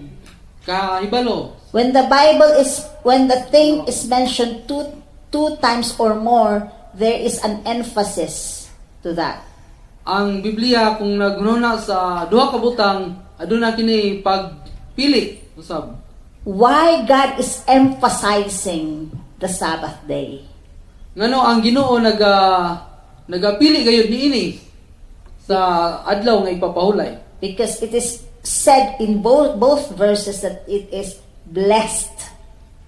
kahibalo. When the thing is mentioned two times or more, there is an emphasis to that. Ang Biblia kung nagununa sa duha ka butang, aduna kini pagpili usab. Why God is emphasizing the Sabbath day? Ngano ang Ginoo nagapili gayud niini sa adlaw nga ipapahulay? Because it is said in both verses that it is blessed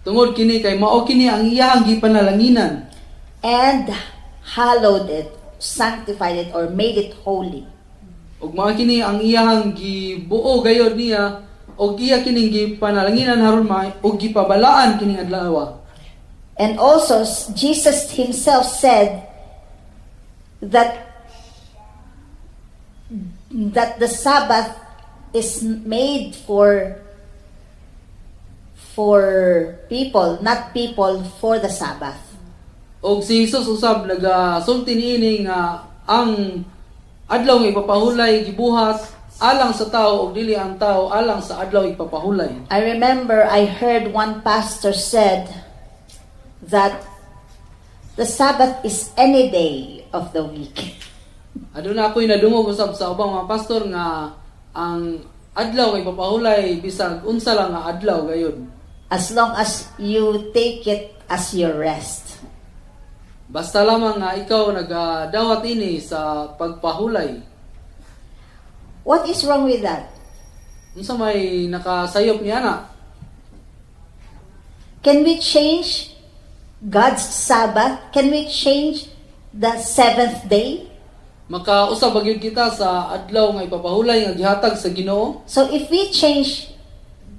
Tungod kini kay mao kini ang iyahang gipanalanginan and hallowed it, sanctified it, or made it holy. Ug mao kini ang iyahang gibuo gayud niya ug iya kining gipanalanginan haron ma ug gipabalaan kining adlaw. And also, Jesus himself said that the Sabbath is made for people, not people for the Sabbath. Og si Jesus usab nagasulti niini nga ang adlaw nga ipapahulay gibuhat alang sa tao ug dili ang tao alang sa adlaw ipapahulay. I remember I heard one pastor said that the Sabbath is any day of the week. Aduna ako'y nadungog usab sa ubang mga pastor nga ang adlaw nga ipapahulay bisag unsa lang nga adlaw gayud. As long as you take it as your rest. Basta lamang nga ikaw nagadawat ini sa pagpahulay. What is wrong with that? Unsa may nakasayop niya na? Can we change God's Sabbath? Can we change the seventh day? Makausab ba gyud kita sa adlaw nga ipapahulay nga gihatag sa Ginoo? So if we change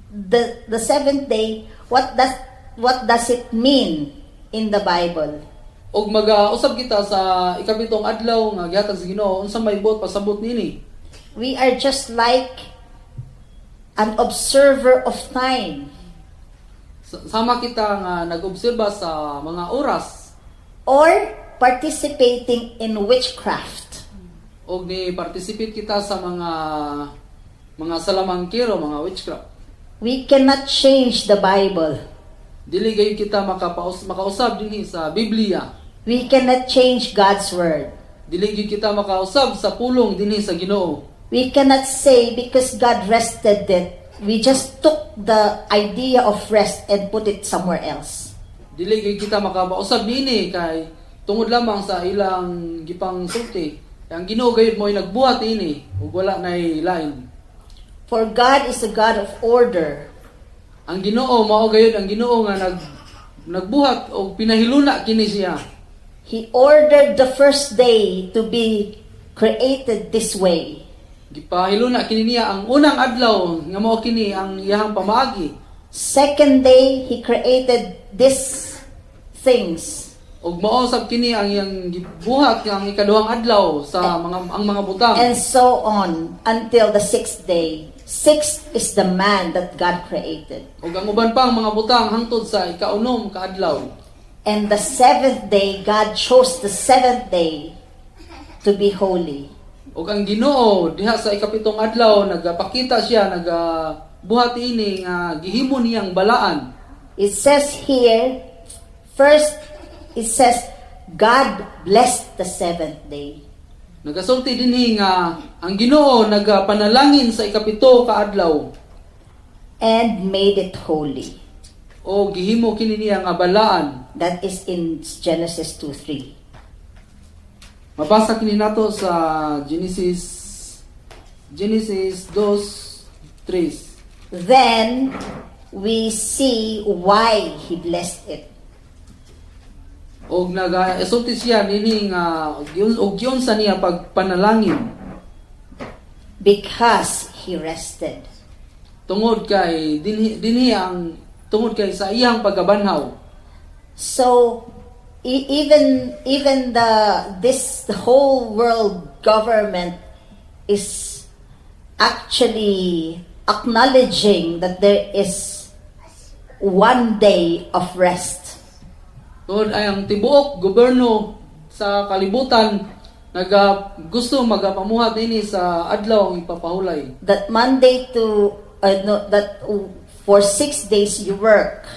the seventh day, what does it mean in the Bible? Og magausab kita sa ikapitong adlaw nga gihatag sa Ginoo, unsa may buot pasabot niini? We are just like an observer of time Sama kita nga nag-obserba sa mga oras or participating in witchcraft. Og ni participate kita sa mga salamangkero, mga witchcraft. We cannot change the Bible. Dili gayud kita makausab dinhi sa Biblia. We cannot change God's word. Dili gyud kita makausab sa pulong dinhi sa Ginoo. We cannot say because God rested it, we just took the idea of rest and put it somewhere else. Dili gyud kita makapausab niini kay tungod lamang sa ilang gipang sulti. Ang Ginoo gayud mo'y nagbuhat niini ug wala nay lain. For God is a God of order. Ang Ginoo mao gayud ang Ginoo nga nagbuhat og pinahiluna kini siya. He ordered the first day to be created this way. Gipahiluna kini niya ang unang adlaw nga mao kini ang iyahang pamaagi. Second day, He created these things. Ug mao sab kini ang iyang gibuhat nga ang ikaduhang adlaw sa mga ang mga butang. And so on until the sixth day. Sixth is the man that God created. Ug ang uban pang mga butang hangtod sa ikaunom ka adlaw. And the seventh day, God chose the seventh day to be holy. Ug ang Ginoo diha sa ikapitong adlaw, nagapakita siya, nagabuhat ini nga gihimo niyang balaan. It says here, first, it says, God blessed the seventh day. Nagasulti dinhi nga ang Ginoo nagapanalangin sa ikapito ka adlaw and made it holy. O gihimo kini niya nga balaan. That is in Genesis 2:3. Mabasa kini nato sa Genesis 2:3. Then we see why he blessed it. Og nagasulti siya nini nga og giunsa niya pagpanalangin. Because he rested. Tungod kay dinhi ang tungod kay sa iyang pagkabanhaw. So even the whole world government is actually acknowledging that there is one day of rest. Tungod ay ang tibuok gobyerno sa kalibutan naga gusto magapamuhat ini sa adlaw ang ipapahulay. That Monday to no, that for 6 days you work,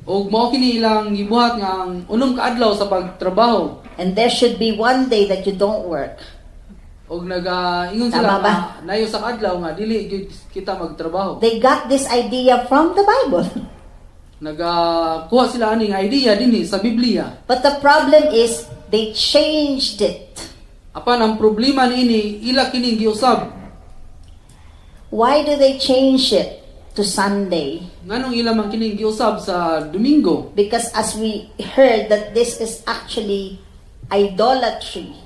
Og mao kini ilang gibuhat nga ang unom ka adlaw sa pagtrabaho. And there should be one day that you don't work. Og nagaingon Tama sila ba? nga nayo sa adlaw nga dili gyud kita magtrabaho. They got this idea from the Bible. Nagakuha sila aning idea dinhi sa Biblia. But the problem is they changed it. Apan ang problema niini, ila kining giusab. Why do they change it to Sunday? Nganong ila man kining giusab sa Domingo? Because as we heard that this is actually idolatry.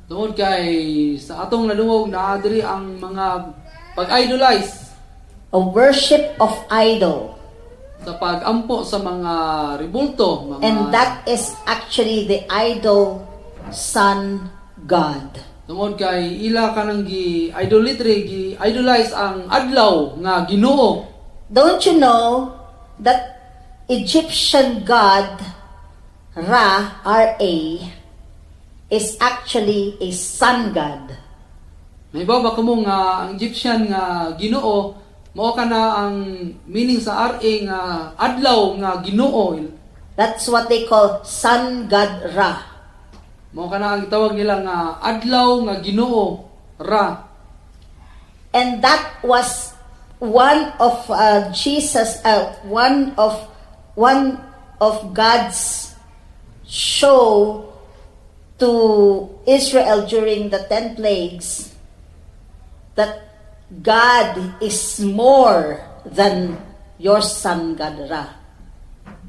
Tungod kay sa atong nadungog, naa diri ang mga pag-idolize. A worship of idol. Sa pag-ampo sa mga rebulto, mga And that is actually the idol sun god. Tungod kay ila kanang gi idolatry, gi idolize ang adlaw nga Ginoo. Don't you know that Egyptian god Ra, R-A, is actually a sun god? Nahibaw ba kamo nga ang Egyptian nga Ginoo mao kana ang meaning sa RA nga adlaw nga Ginoo? That's what they call sun god Ra. Mao kana ang gitawag nila nga adlaw nga Ginoo Ra. And that was one of Jesus, one of God's show to Israel during the 10 plagues that God is more than your sun god Ra.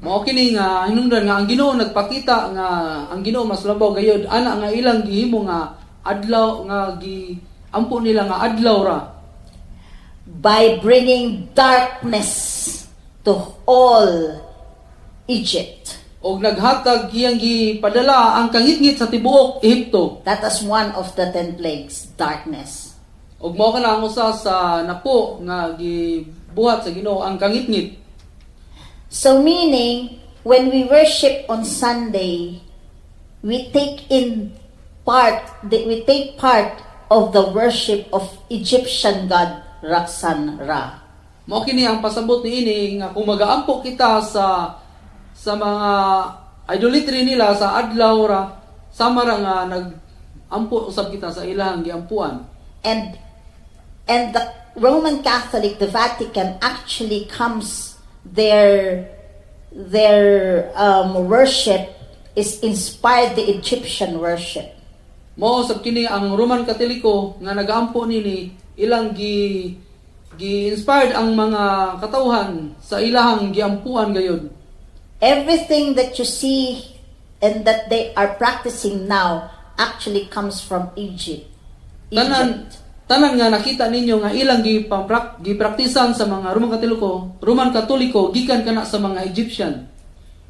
Mao kini nga hinungdan nga ang Ginoo nagpakita nga ang Ginoo mas labaw gayud ana nga ilang gihimo nga adlaw nga gi ampo nila nga adlaw ra. By bringing darkness to all Egypt. Og naghatag, iyang gipadala ang kangitngit sa tibuok Ehipto. That was one of the 10 plagues, darkness. Og mao kana ang usa sa napo nga gibuhat sa Ginoo, ang kangitngit. So meaning, when we worship on Sunday, we take part of the worship of Egyptian god Raksan Ra. Mao kini ang pasabot niini nga kung magaampo kita sa mga idolatry nila sa adlaw ra, sama ra nga nag-ampo usab kita sa ilahang giampuan. And the Roman Catholic, the Vatican actually comes their worship is inspired the Egyptian worship. Mao sab kini ang Roman Katoliko nga nagaampo nini, ilang gi gi-inspired ang mga katawhan sa ilahang giampuan gayud. Everything that you see and that they are practicing now actually comes from Egypt. Tanan Egypt. Tanan nga nakita ninyo nga ilang gipraktisan sa mga Roman Katoliko, gikan kana sa mga Egyptian.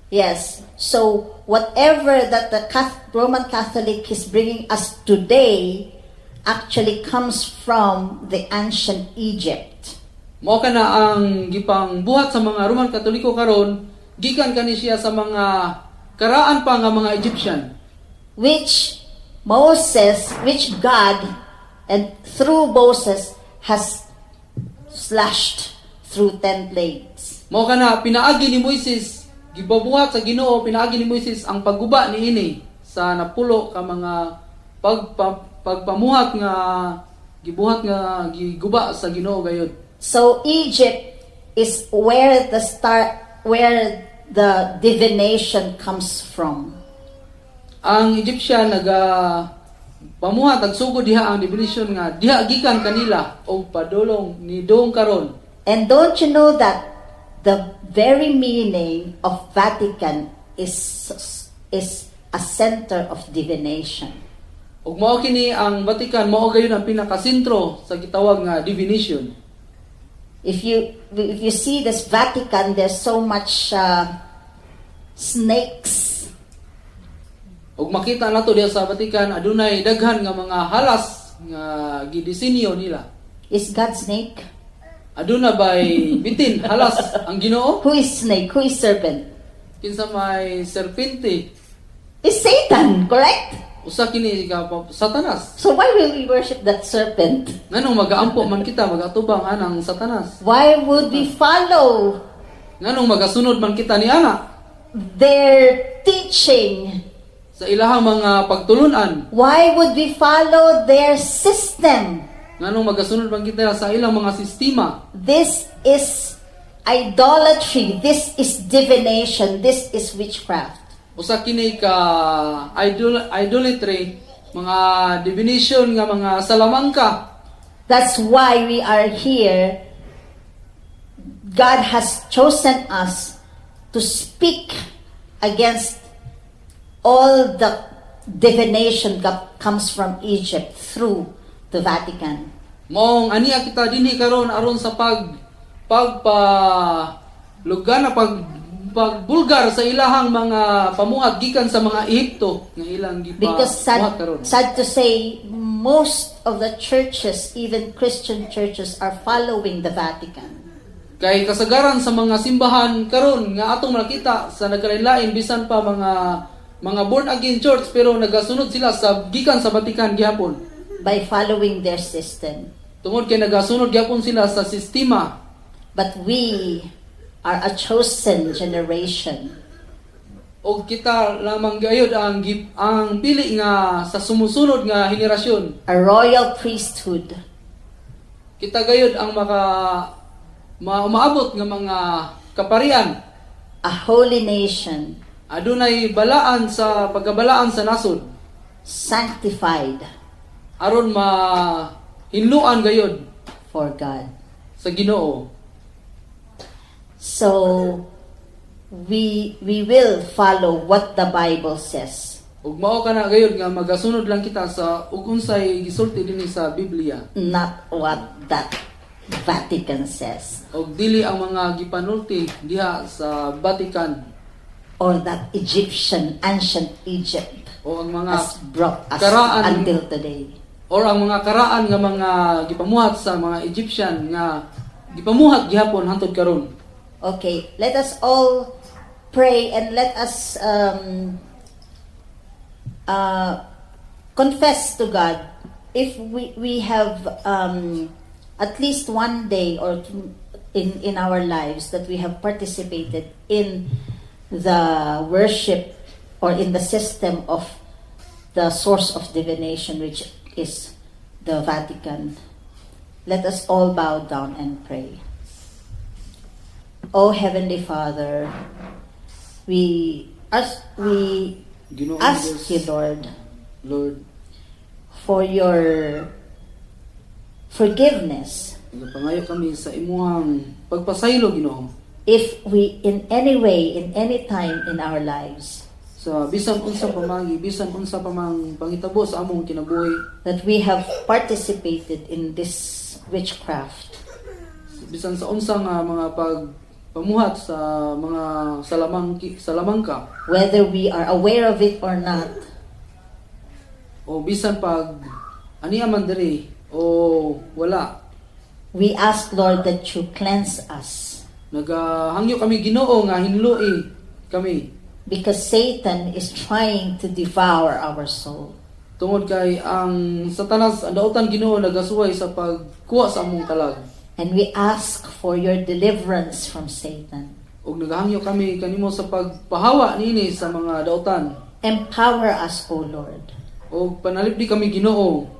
Yes. So whatever that the Roman Catholic is bringing us today actually comes from the ancient Egypt. Mao kana ang gipang buhat sa mga Roman Katoliko karon, gikan kani siya sa mga karaan pa nga mga Egyptian. Which Moses, which God, and through Moses, has slashed through 10 plagues. Mao kana pinaagi ni Moises, gibabuhat sa Ginoo pinaagi ni Moises ang pagguba niini sa napulo ka mga pagpamuhat nga gibuhat nga giguba sa Ginoo gayud. So Egypt is where the start, where the divination comes from. Ang Egyptian naga pamuhat, nagsugod diha ang divination nga diha gikan kanila og padulong ni doong karon. And don't you know that the very meaning of Vatican is a center of divination? Ug mao kini ang Vatican, mao gayud ang pinakasentro sa gitawag nga divination. If you see this Vatican, there's so much snakes. Ug makita nato diha sa Vatican, adunay daghan nga mga halas nga gidisenyo nila. Is God snake? Aduna bay bitin halas ang Ginoo? Who is snake? Who is serpent? Kinsa may serpente? Is Satan, correct? Usa kini ka Satanas. So why will we worship that serpent? Nganong magaampo man kita, magatubang anang Satanas? Why would we follow Nganong magasunod man kita ni ana their teaching? sa ilahang mga pagtulunan? Why would we follow their system? Nganong magasunod man kita sa ilang mga sistema? This is idolatry. This is divination. This is witchcraft. Usa kini ka idolatry, mga divination nga mga salamangka. That's why we are here. God has chosen us to speak against all the divination that comes from Egypt through the Vatican. Maong aniya kita dinhi karon aron sa pagpa lugana, pagbulgar sa ilahang mga pamuhat gikan sa mga Ehipto nga ilang gipa Because sad, muhat karon. sad to say, most of the churches, even Christian churches, are following the Vatican. Kay kasagaran sa mga simbahan karon nga atong makita sa nagkalain-lain, bisan pa mga born again church, pero nagasunod sila sa gikan sa Vatican gihapon. By following their system. Tungod kay nagasunod gihapon sila sa sistema. But we are a chosen generation. Og kita lamang gayud ang pili nga sa sumusunod nga henerasyon. A royal priesthood, Kita gayud ang umaabot nga mga kaparian, a holy nation, adunay balaan sa pagkabalaan sa nasod, sanctified aron mahinluan gayud for God. Sa Ginoo. So we will follow what the Bible says, Ug mao kana gayud nga magasunod lang kita sa ug unsay gisulti dinhi sa Biblia, not what that Vatican says ug dili ang mga gipanulti diha sa Vatican or that Egyptian, ancient Egypt o ang mga has brought us until today. Or ang mga karaan nga mga gipamuhat sa mga Egyptian nga gipamuhat gihapon hantod karon. Okay, let us all pray and let us confess to God if we have at least one day or two in our lives that we have participated in the worship or in the system of the source of divination, which is the Vatican. Let us all bow down and pray. Oh Heavenly Father, we Ginoong ask Diyos, you, Lord, Lord, for your forgiveness nagapangayo kami sa imuhang pagpasaylo, Ginoo, if we in any way, in any time in our lives, sa bisan unsa pamagi, bisan unsa pa mang pangitabo sa among kinabuhi, that we have participated in this witchcraft. Bisan sa unsa nga mga pagpamuhat sa mga salamangka, Whether we are aware of it or not, o bisan pag Ania man diri o wala. We ask, Lord, that you cleanse us Nagahangyo kami, Ginoo, nga hinloi kami because Satan is trying to devour our soul. Tungod kay ang Satanas, ang dautan, Ginoo, nagasuway sa pagkuha sa among kalag. And we ask for your deliverance from Satan. Ug nagahangyo kami kanimo sa pagpahawa niini sa mga dautan. Empower us, O Lord, Ug panalipdi kami, Ginoo.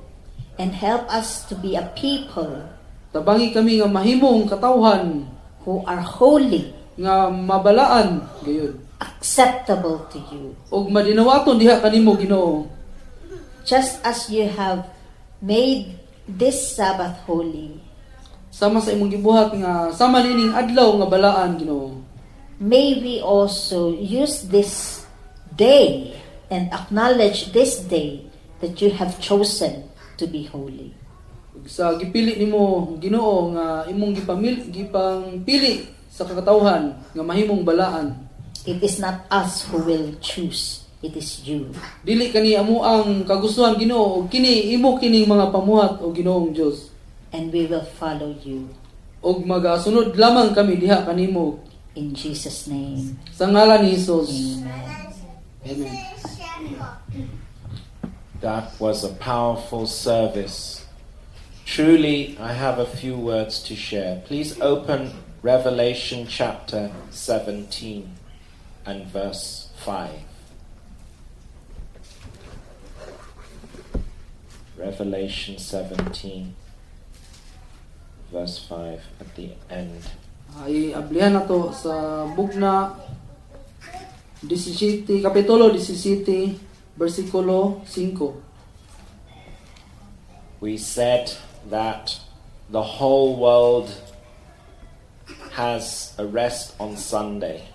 And help us to be a people Tabangi kami nga mahimong katawhan who are holy, nga mabalaan gayud acceptable to you. Ug madinawaton diha kanimo, Ginoo. Just as you have made this Sabbath holy, Sama sa imong gibuhat nga sama niining adlaw nga balaan, Ginoo. May we also use this day and acknowledge this day that you have chosen to be holy. Ug sa gipili nimo, Ginoo, nga imong gipamil gipangpili sa kakatawhan nga mahimong balaan. It is not us who will choose, it is you. Dili kani amo ang kagustuhan, Ginoo, ug kini imo kining mga pamuhat, o Ginoong Dios. And we will follow you. Ug magasunod lamang kami diha kanimo. In Jesus' name. Sa ngalan ni Hesus. Amen. Amen. That was a powerful service. Truly, I have a few words to share. Please open Revelation chapter 17 and verse 5. Revelation 17, verse 5 at the end. Ay ablihan nato sa Bugna 17, kapitulo 17, bersikulo 5. We said that the whole world has a rest on Sunday.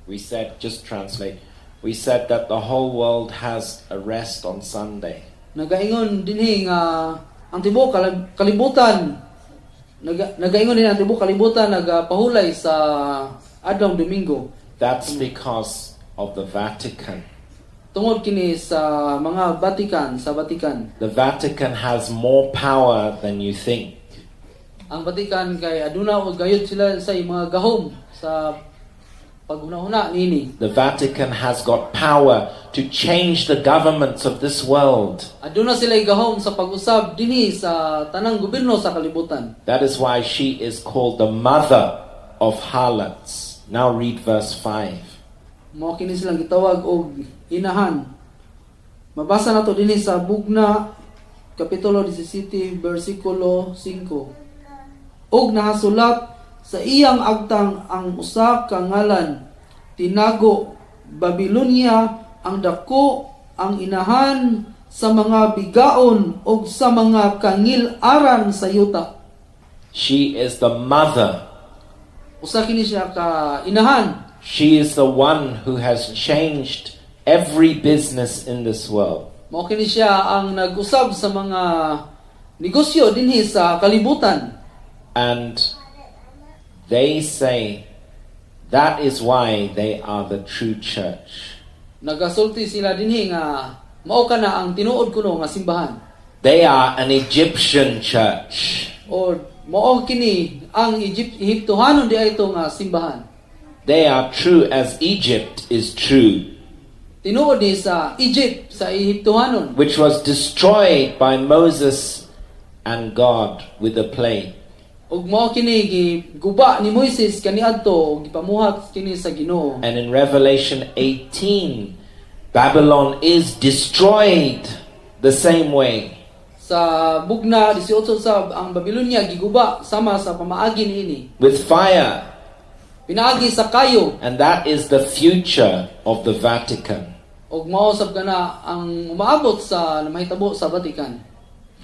We said, just translate, we said that the whole world has a rest on Sunday. Nagaingon dinhi nga ang tibuok kalibutan nagaingon din ang tibuok kalibutan nagapahulay sa adlaw Domingo. That's because of the Vatican. Tungod kini sa mga Vatican, sa Vatican. The Vatican has more power than you think. Ang Vatican kay aduna og gayud sila sa mga gahom sa paghuna-huna niini. The Vatican has got power to change the governments of this world. Aduna sila gahom sa pag-usab dinhi sa tanang gobyerno sa kalibutan. That is why she is called the mother of harlots. Now read verse 5. Mao kini silang gitawag og inahan. Mabasa nato dinhi sa Bugna kapitulo 17 bersikulo 5. Og nahasulat sa iyang agtang ang usa ka ngalan, tinago: Babilonia ang dako, ang inahan sa mga bigaon ug sa mga kangil-aran sa yuta. She is the mother. Usa kini siya ka inahan. She is the one who has changed every business in this world. Mao kini siya ang nag-usab sa mga negosyo dinhi sa kalibutan. And they say that is why they are the true church. Nagasulti sila dinhi nga mao kana ang tinuod kuno nga simbahan. They are an Egyptian church. Or mao kini ang Egypt Ehiptohanon di ito nga simbahan. They are true as Egypt is true, Tinuod ni sa Egypt, sa Ehiptohanon, which was destroyed by Moses and God with a plague. Ug mao kini giguba ni Moises kaniadto ug gipamuhat kini sa Ginoo. And in Revelation 18, Babylon is destroyed the same way. Sa Bugna 18 sab, ang Babylonia giguba sama sa pamaagi niini. With fire. Pinaagi sa kayo. And that is the future of the Vatican. Ug mao sab kana ang umaabot sa mahitabo sa Vatican.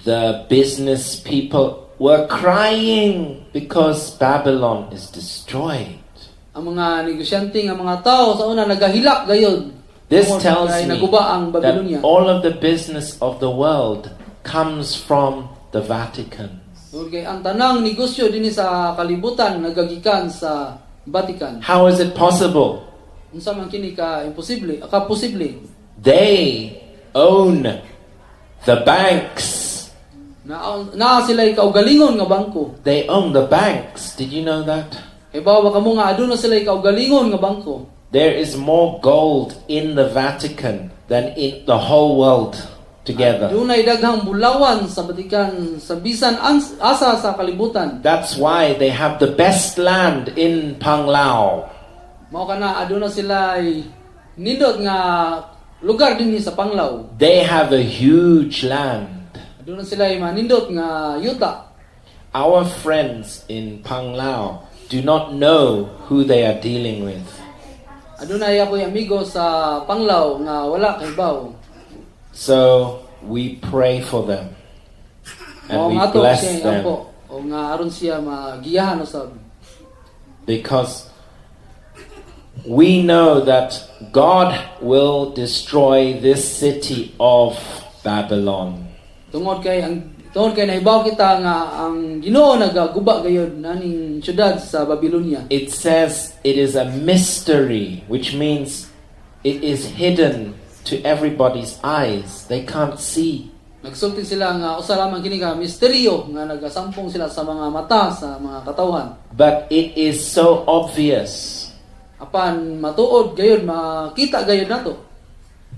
The business people were crying because Babylon is destroyed. Ang mga negosyante nga mga tao sa una nagahilak gayod. This tungod tells kay me naguba ang that Babylonia. All of the business of the world comes from the Vatican. Tungod kay ang tanang negosyo dinhi sa kalibutan nagagikan sa Vatican. How is it possible? Unsa man kini ka imposible, ka posible? They own The banks. Naa sila kaugalingon nga bangko. They own the banks. Did you know that? Kahibaw ba kamo nga aduna sila kaugalingon nga bangko? There is more gold in the Vatican than in the whole world together. Dunay daghang bulawan sa Vatican sa bisan asa sa kalibutan. That's why they have the best land in Panglao. Mao kana aduna sila nindot nga lugar dinhi sa Panglao. They have a huge land. Aduna sila manindot nga yuta. Our friends in Panglao do not know who they are dealing with. Adunay ako'y amigo sa Panglao nga wala kahibaw. So we pray for them. And Mao we nga ato bless siya them ampo o nga aron siya magiyahan usab. Because we know that God will destroy this city of Babylon. Tungod kay nahibaw kita nga ang Ginoo nagaguba gayud naning syudad sa Babylonia. It says it is a mystery, which means it is hidden to everybody's eyes. They can't see. Nagsulti sila nga usa lamang kini ka misteryo nga nagasampong sila sa mga mata sa mga katawhan. But it is so obvious. Apan matuod gayud, makita gayud nato.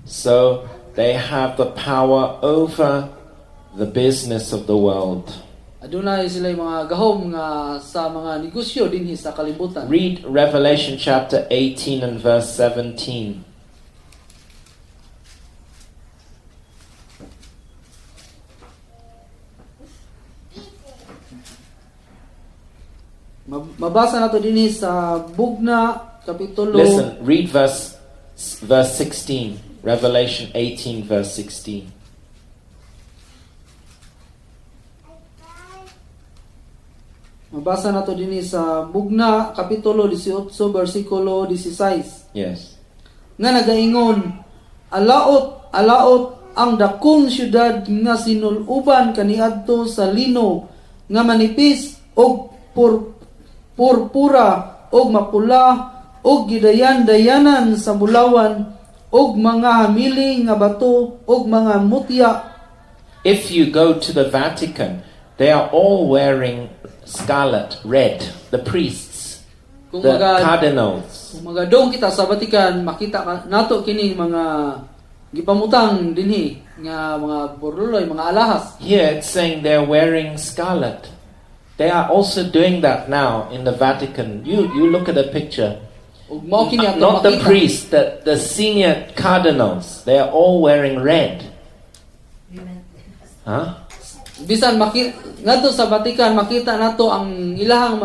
So they have the power over the business of the world. Adunay sila mga gahom nga sa mga negosyo dinhi sa kalibutan. Read Revelation chapter 18 and verse 17. Mabasa nato dinhi sa Bugna kapitulo. Listen, read verse 16. Revelation 18 verse 16. Mabasa nato dinhi sa Bugna kapitulo 18 bersikulo 16. Yes. Nga nagaingon, "Alaot, alaot ang dakong syudad nga sinuluban kaniadto sa lino nga manipis og purpura og mapula og gidayan-dayanan sa bulawan og mga hamili nga bato og mga mutya." If you go to the Vatican, they are all wearing scarlet, red, the priests, Kung the cardinals. Kung magadong kita sa Vatican, makita nato kining mga gipamutang dinhi nga mga borluloy, mga alahas. Here it's saying they're wearing scarlet. They are also doing that now in the Vatican. You look at the picture. Ug mao kini atong Not the makita. priests, the senior cardinals. They are all wearing red. Huh? Bisan maki ngadto sa Vatican, makita nato ang ilahang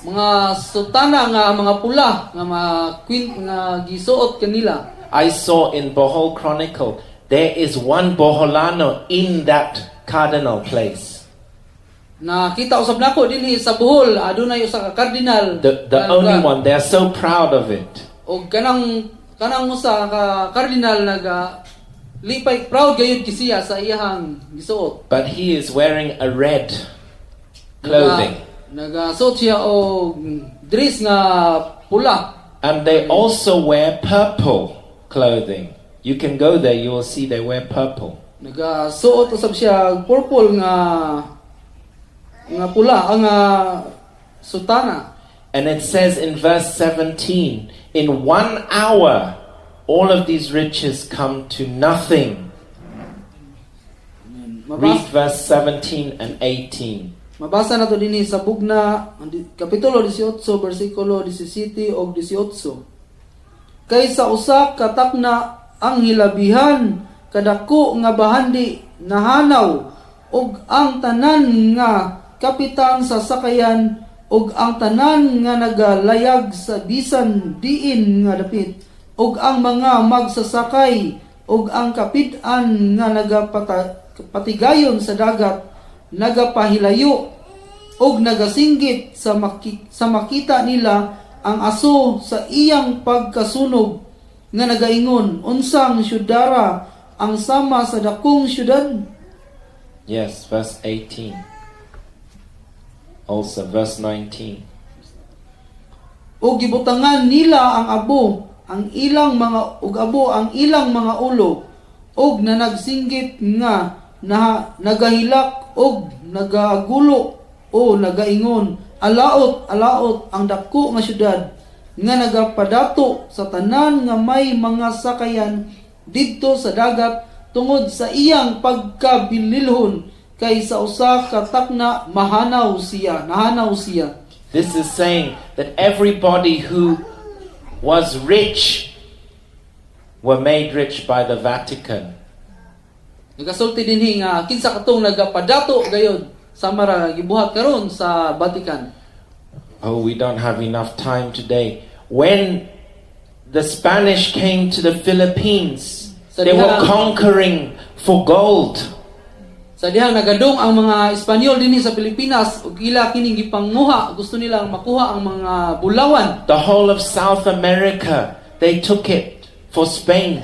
mga sutana nga mga pula nga mga queen nga gisuot kanila. I saw in Bohol Chronicle there is one Boholano in that cardinal place. Nakita usab nako dinhi sa Bohol, adunay usa ka cardinal. The nga only lugar. one. They are so proud of it. Og kanang usa ka cardinal naga lipay, proud gayud kisiya sa iyahang gisuot. But he is wearing a red clothing. Nagasuot siya og dress nga pula. And they also wear purple clothing. You can go there, you will see they wear purple. Nagasuot usab siya og purple nga pula ang sutana. And it says in verse 17, in one hour, all of these riches come to nothing. Read Mabasa, verse 17 and 18. Mabasa nato dinhi sa Bugna kapitulo 18 bersikulo 17 ug 18. Kay sa usa ka takna ang hilabihan kadako nga bahandi nahanaw, ug ang tanan nga kapitan sa sakayan ug ang tanan nga nagalayag sa bisan diin nga dapit ug ang mga magsasakay ug ang kapid-an nga nagapatigayon sa dagat nagapahilayo ug nagasinggit sa makita nila ang aso sa iyang pagkasunog nga nagaingon, "Unsang syudara ang sama sa dakong syudad?" Yes, verse 18. Also, verse 19. Ug gibutangan nila ang abo ang ilang mga ug abo ang ilang mga ulo. Og nanagsinggit nga nagahilak og nagagulo o nagaingon, "Alaot, alaot ang dako nga syudad nga nagapadato sa tanan nga may mga sakayan didto sa dagat tungod sa iyang pagkabililhon, kay sa usa ka takna mahanaw siya, nahanaw siya." This is saying that everybody who was rich were made rich by the Vatican. Nagasulti dinhi nga kinsa katong nagapadato gayod sama ra gibuhat karon sa Vatican. Oh, we don't have enough time today. When the Spanish came to the Philippines, they were conquering for gold. Sa dihang nagadung ang mga Espanyol dinhi sa Pilipinas ug ila kining gipanguha, gusto nilang makuha ang mga bulawan. The whole of South America, they took it for Spain.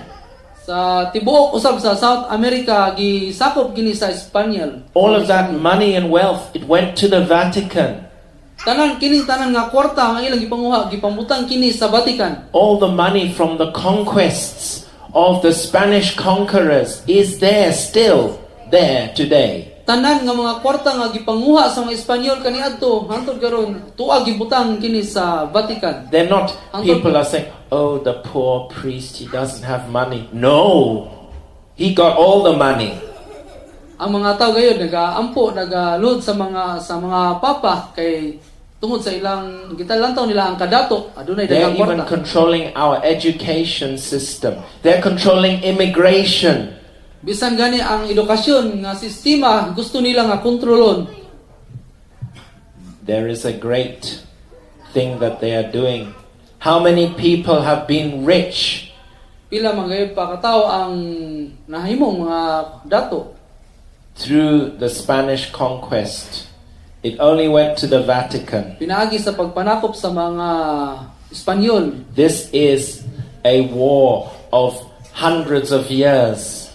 Sa tibuok usab sa South America gisakop kini sa Espanyol. All of that money and wealth, it went to the Vatican. Tanan kining tanan nga kwarta nga ilang gipanguha gipamutang kini sa Vatican. All the money from the conquests of the Spanish conquerors is there, still there today. Tanan nga mga kwarta nga gipanguha sa mga Espanyol kaniadto hangtod karon tuag gibutang kini sa Vatican. They're not, people are saying, "Oh, the poor priest, he doesn't have money." No, he got all the money. Ang mga tao gayud nagaampo, nagaluhod sa mga papa kay tungod sa ilang gitalantaw nila ang kadato, adunay They're daghang even kwarta. Controlling our education system. They're controlling immigration. Bisan gani ang edukasyon nga sistema gusto nila nga kontrolon. There is a great thing that they are doing. How many people have been rich Pila man gayud pa katawo ang nahimong mga dato through the Spanish conquest? It only went to the Vatican. pinaagi sa pagpanakop sa mga Espanyol. This is a war of hundreds of years.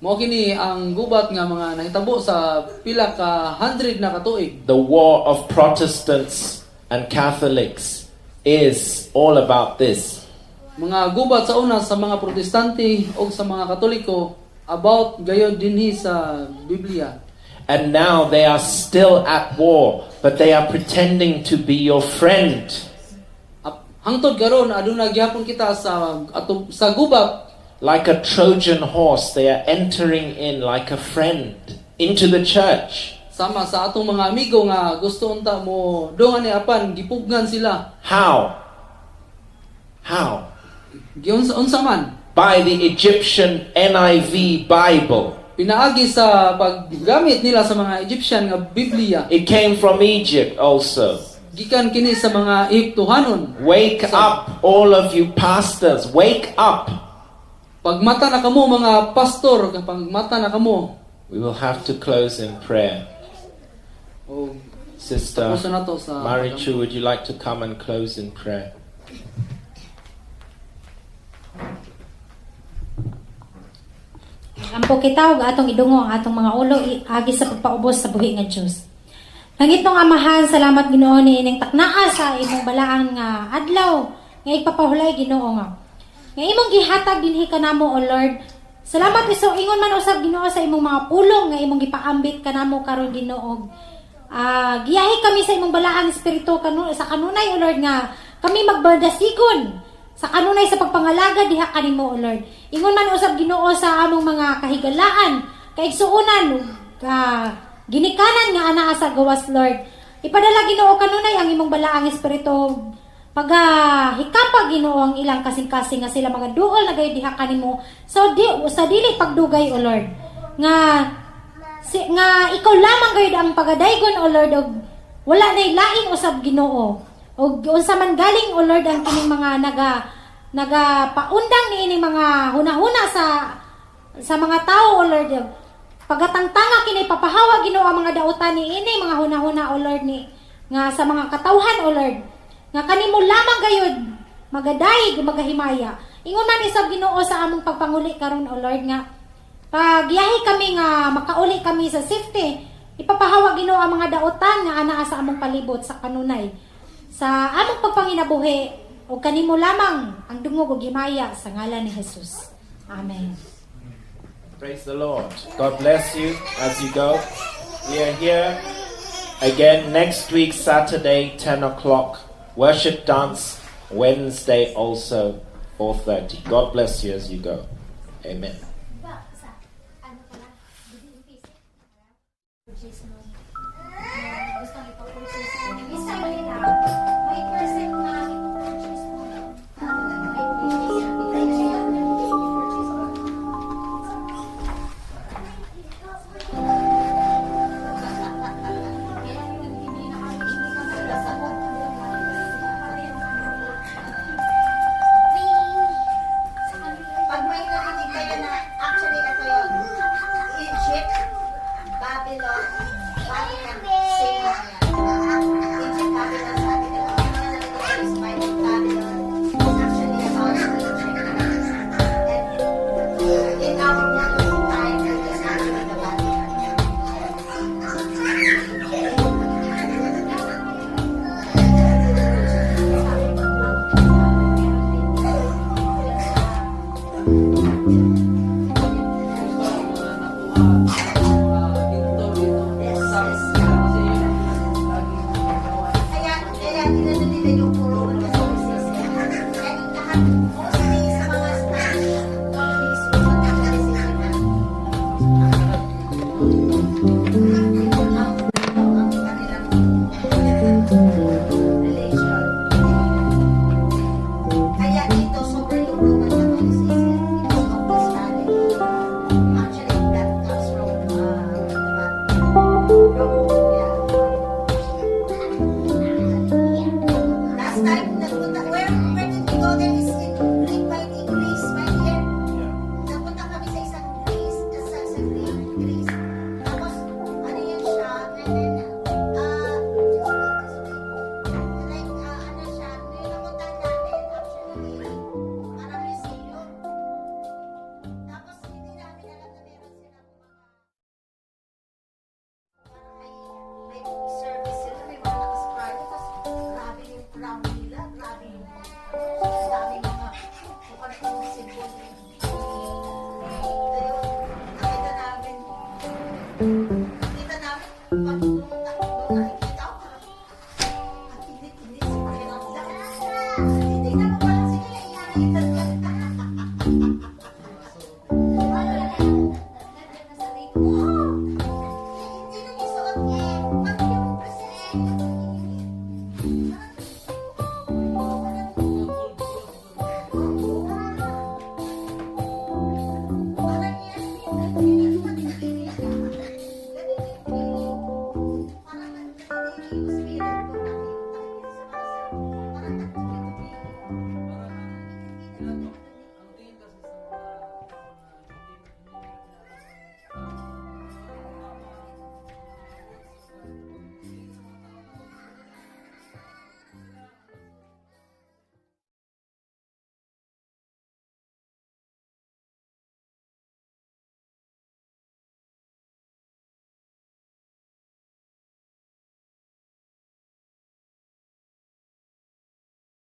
Mao kini ang gubat nga mga nahitabo sa pila ka hundred na katuig. The war of Protestants and Catholics is all about this. Mga gubat sa una sa mga Protestante o sa mga Katoliko about gayod dinhi sa Biblia. And now they are still at war, but they are pretending to be your friend. Hangtod karon aduna gihapon kita sa ato sa gubat. Like a Trojan horse, they are entering in like a friend into the church. Sama sa atong mga amigo nga gusto unta mo dungan ni apan gipugnan sila. How? How? Giunsa unsa man? By the Egyptian NIV Bible. Pinaagi sa paggamit nila sa mga Egyptian nga Biblia. It came from Egypt also. Gikan kini sa mga Ehiptohanon. Wake up, all of you pastors. Wake up. Pagmata na kamo, mga pastor, pagmata na kamo. We will have to close in prayer. O Sister tapuson na to sa Marichu, would you like to come and close in prayer? Ampo kita ug atong idungo ang atong mga ulo agi sa pagpaubos sa buhi nga Dios. Langitnong Amahan, salamat, Ginoo, ni ining taknaa sa imong balaan nga adlaw nga igpapahulay, Ginoo, nga imong gihatag dinhi kanamo, O Lord. Salamat iso ingon man usab, Ginoo, sa imong mga pulong nga imong gipaambit kanamo karon, Ginoo. Giyahi kami sa imong balaang espiritu sa kanunay, O Lord, nga kami magbadasigon sa kanunay sa pagpangalaga diha kanimo, O Lord. Ingon man usab, Ginoo, sa among mga kahigalaan, kaigsuonan ug ginikanan nga anaa sa gawas, Lord. Ipadala, Ginoo, kanunay ang imong balaang espiritu paga hikapa, Ginoo, ang ilang kasing-kasing nga sila mga duol na gayud diha kanimo. So di sa dili pagdugay, O Lord, nga si, nga ikaw lamang gayud ang pagadaygon, O Lord, og wala nay laing usab, Ginoo, og unsa man galing, O Lord, ang kining mga nagapaundang niining mga hunahuna sa mga tao, O Lord. Pagatangtanga kini, papahawa, Ginoo, ang mga dautan niini mga hunahuna, O Lord, ni nga sa mga katawhan, O Lord, nga kanimo lamang gayud magadayeg ug magahimaya. Ingon man isab, Ginoo, sa among pagpanguli karon, O Lord, nga pagyahi kami nga makauli kami sa safety. Ipapahawa, Ginoo, ang mga dautan nga anaa sa among palibot sa kanunay sa among pagpanginabuhi ug kanimo lamang ang dungog ug himaya sa ngalan ni Jesus. Amen. Praise the Lord. God bless you as you go. We are here again next week, Saturday, 10 o'clock. Worship dance Wednesday also, 4:30. God bless you as you go. Amen. Ano pala? Purchase mo. Gusto ipa-purchase mo. Isa nila, may percent na ipa-purchase mo. May purchase mo. Kaya yun, hindi kami kasabot. Pati yung ano, sa kanila. Pag may narinig kayo na, actually, ito yun. Egypt, Babylon, Vatican, same lang yan. Egypt, Babylon, Vatican. Pag may mga narinig kayo sa Bible, Babylon is actually about Egypt. And in our modern time, it is actually the Vatican. Mga nakuha, mga ginto dito. Kasi yun ang laging ginagawa. Kaya inano nila yung Roman Catholicism. And lahat, mostly sa mga Spanish colonies, Roman Catholicism ang kanilang religion. Kaya dito, sobrang yung Roman Catholicism because of the Spanish. Actually, that comes from the Rome, yeah. Last time, nagpunta, where did we go there? Is in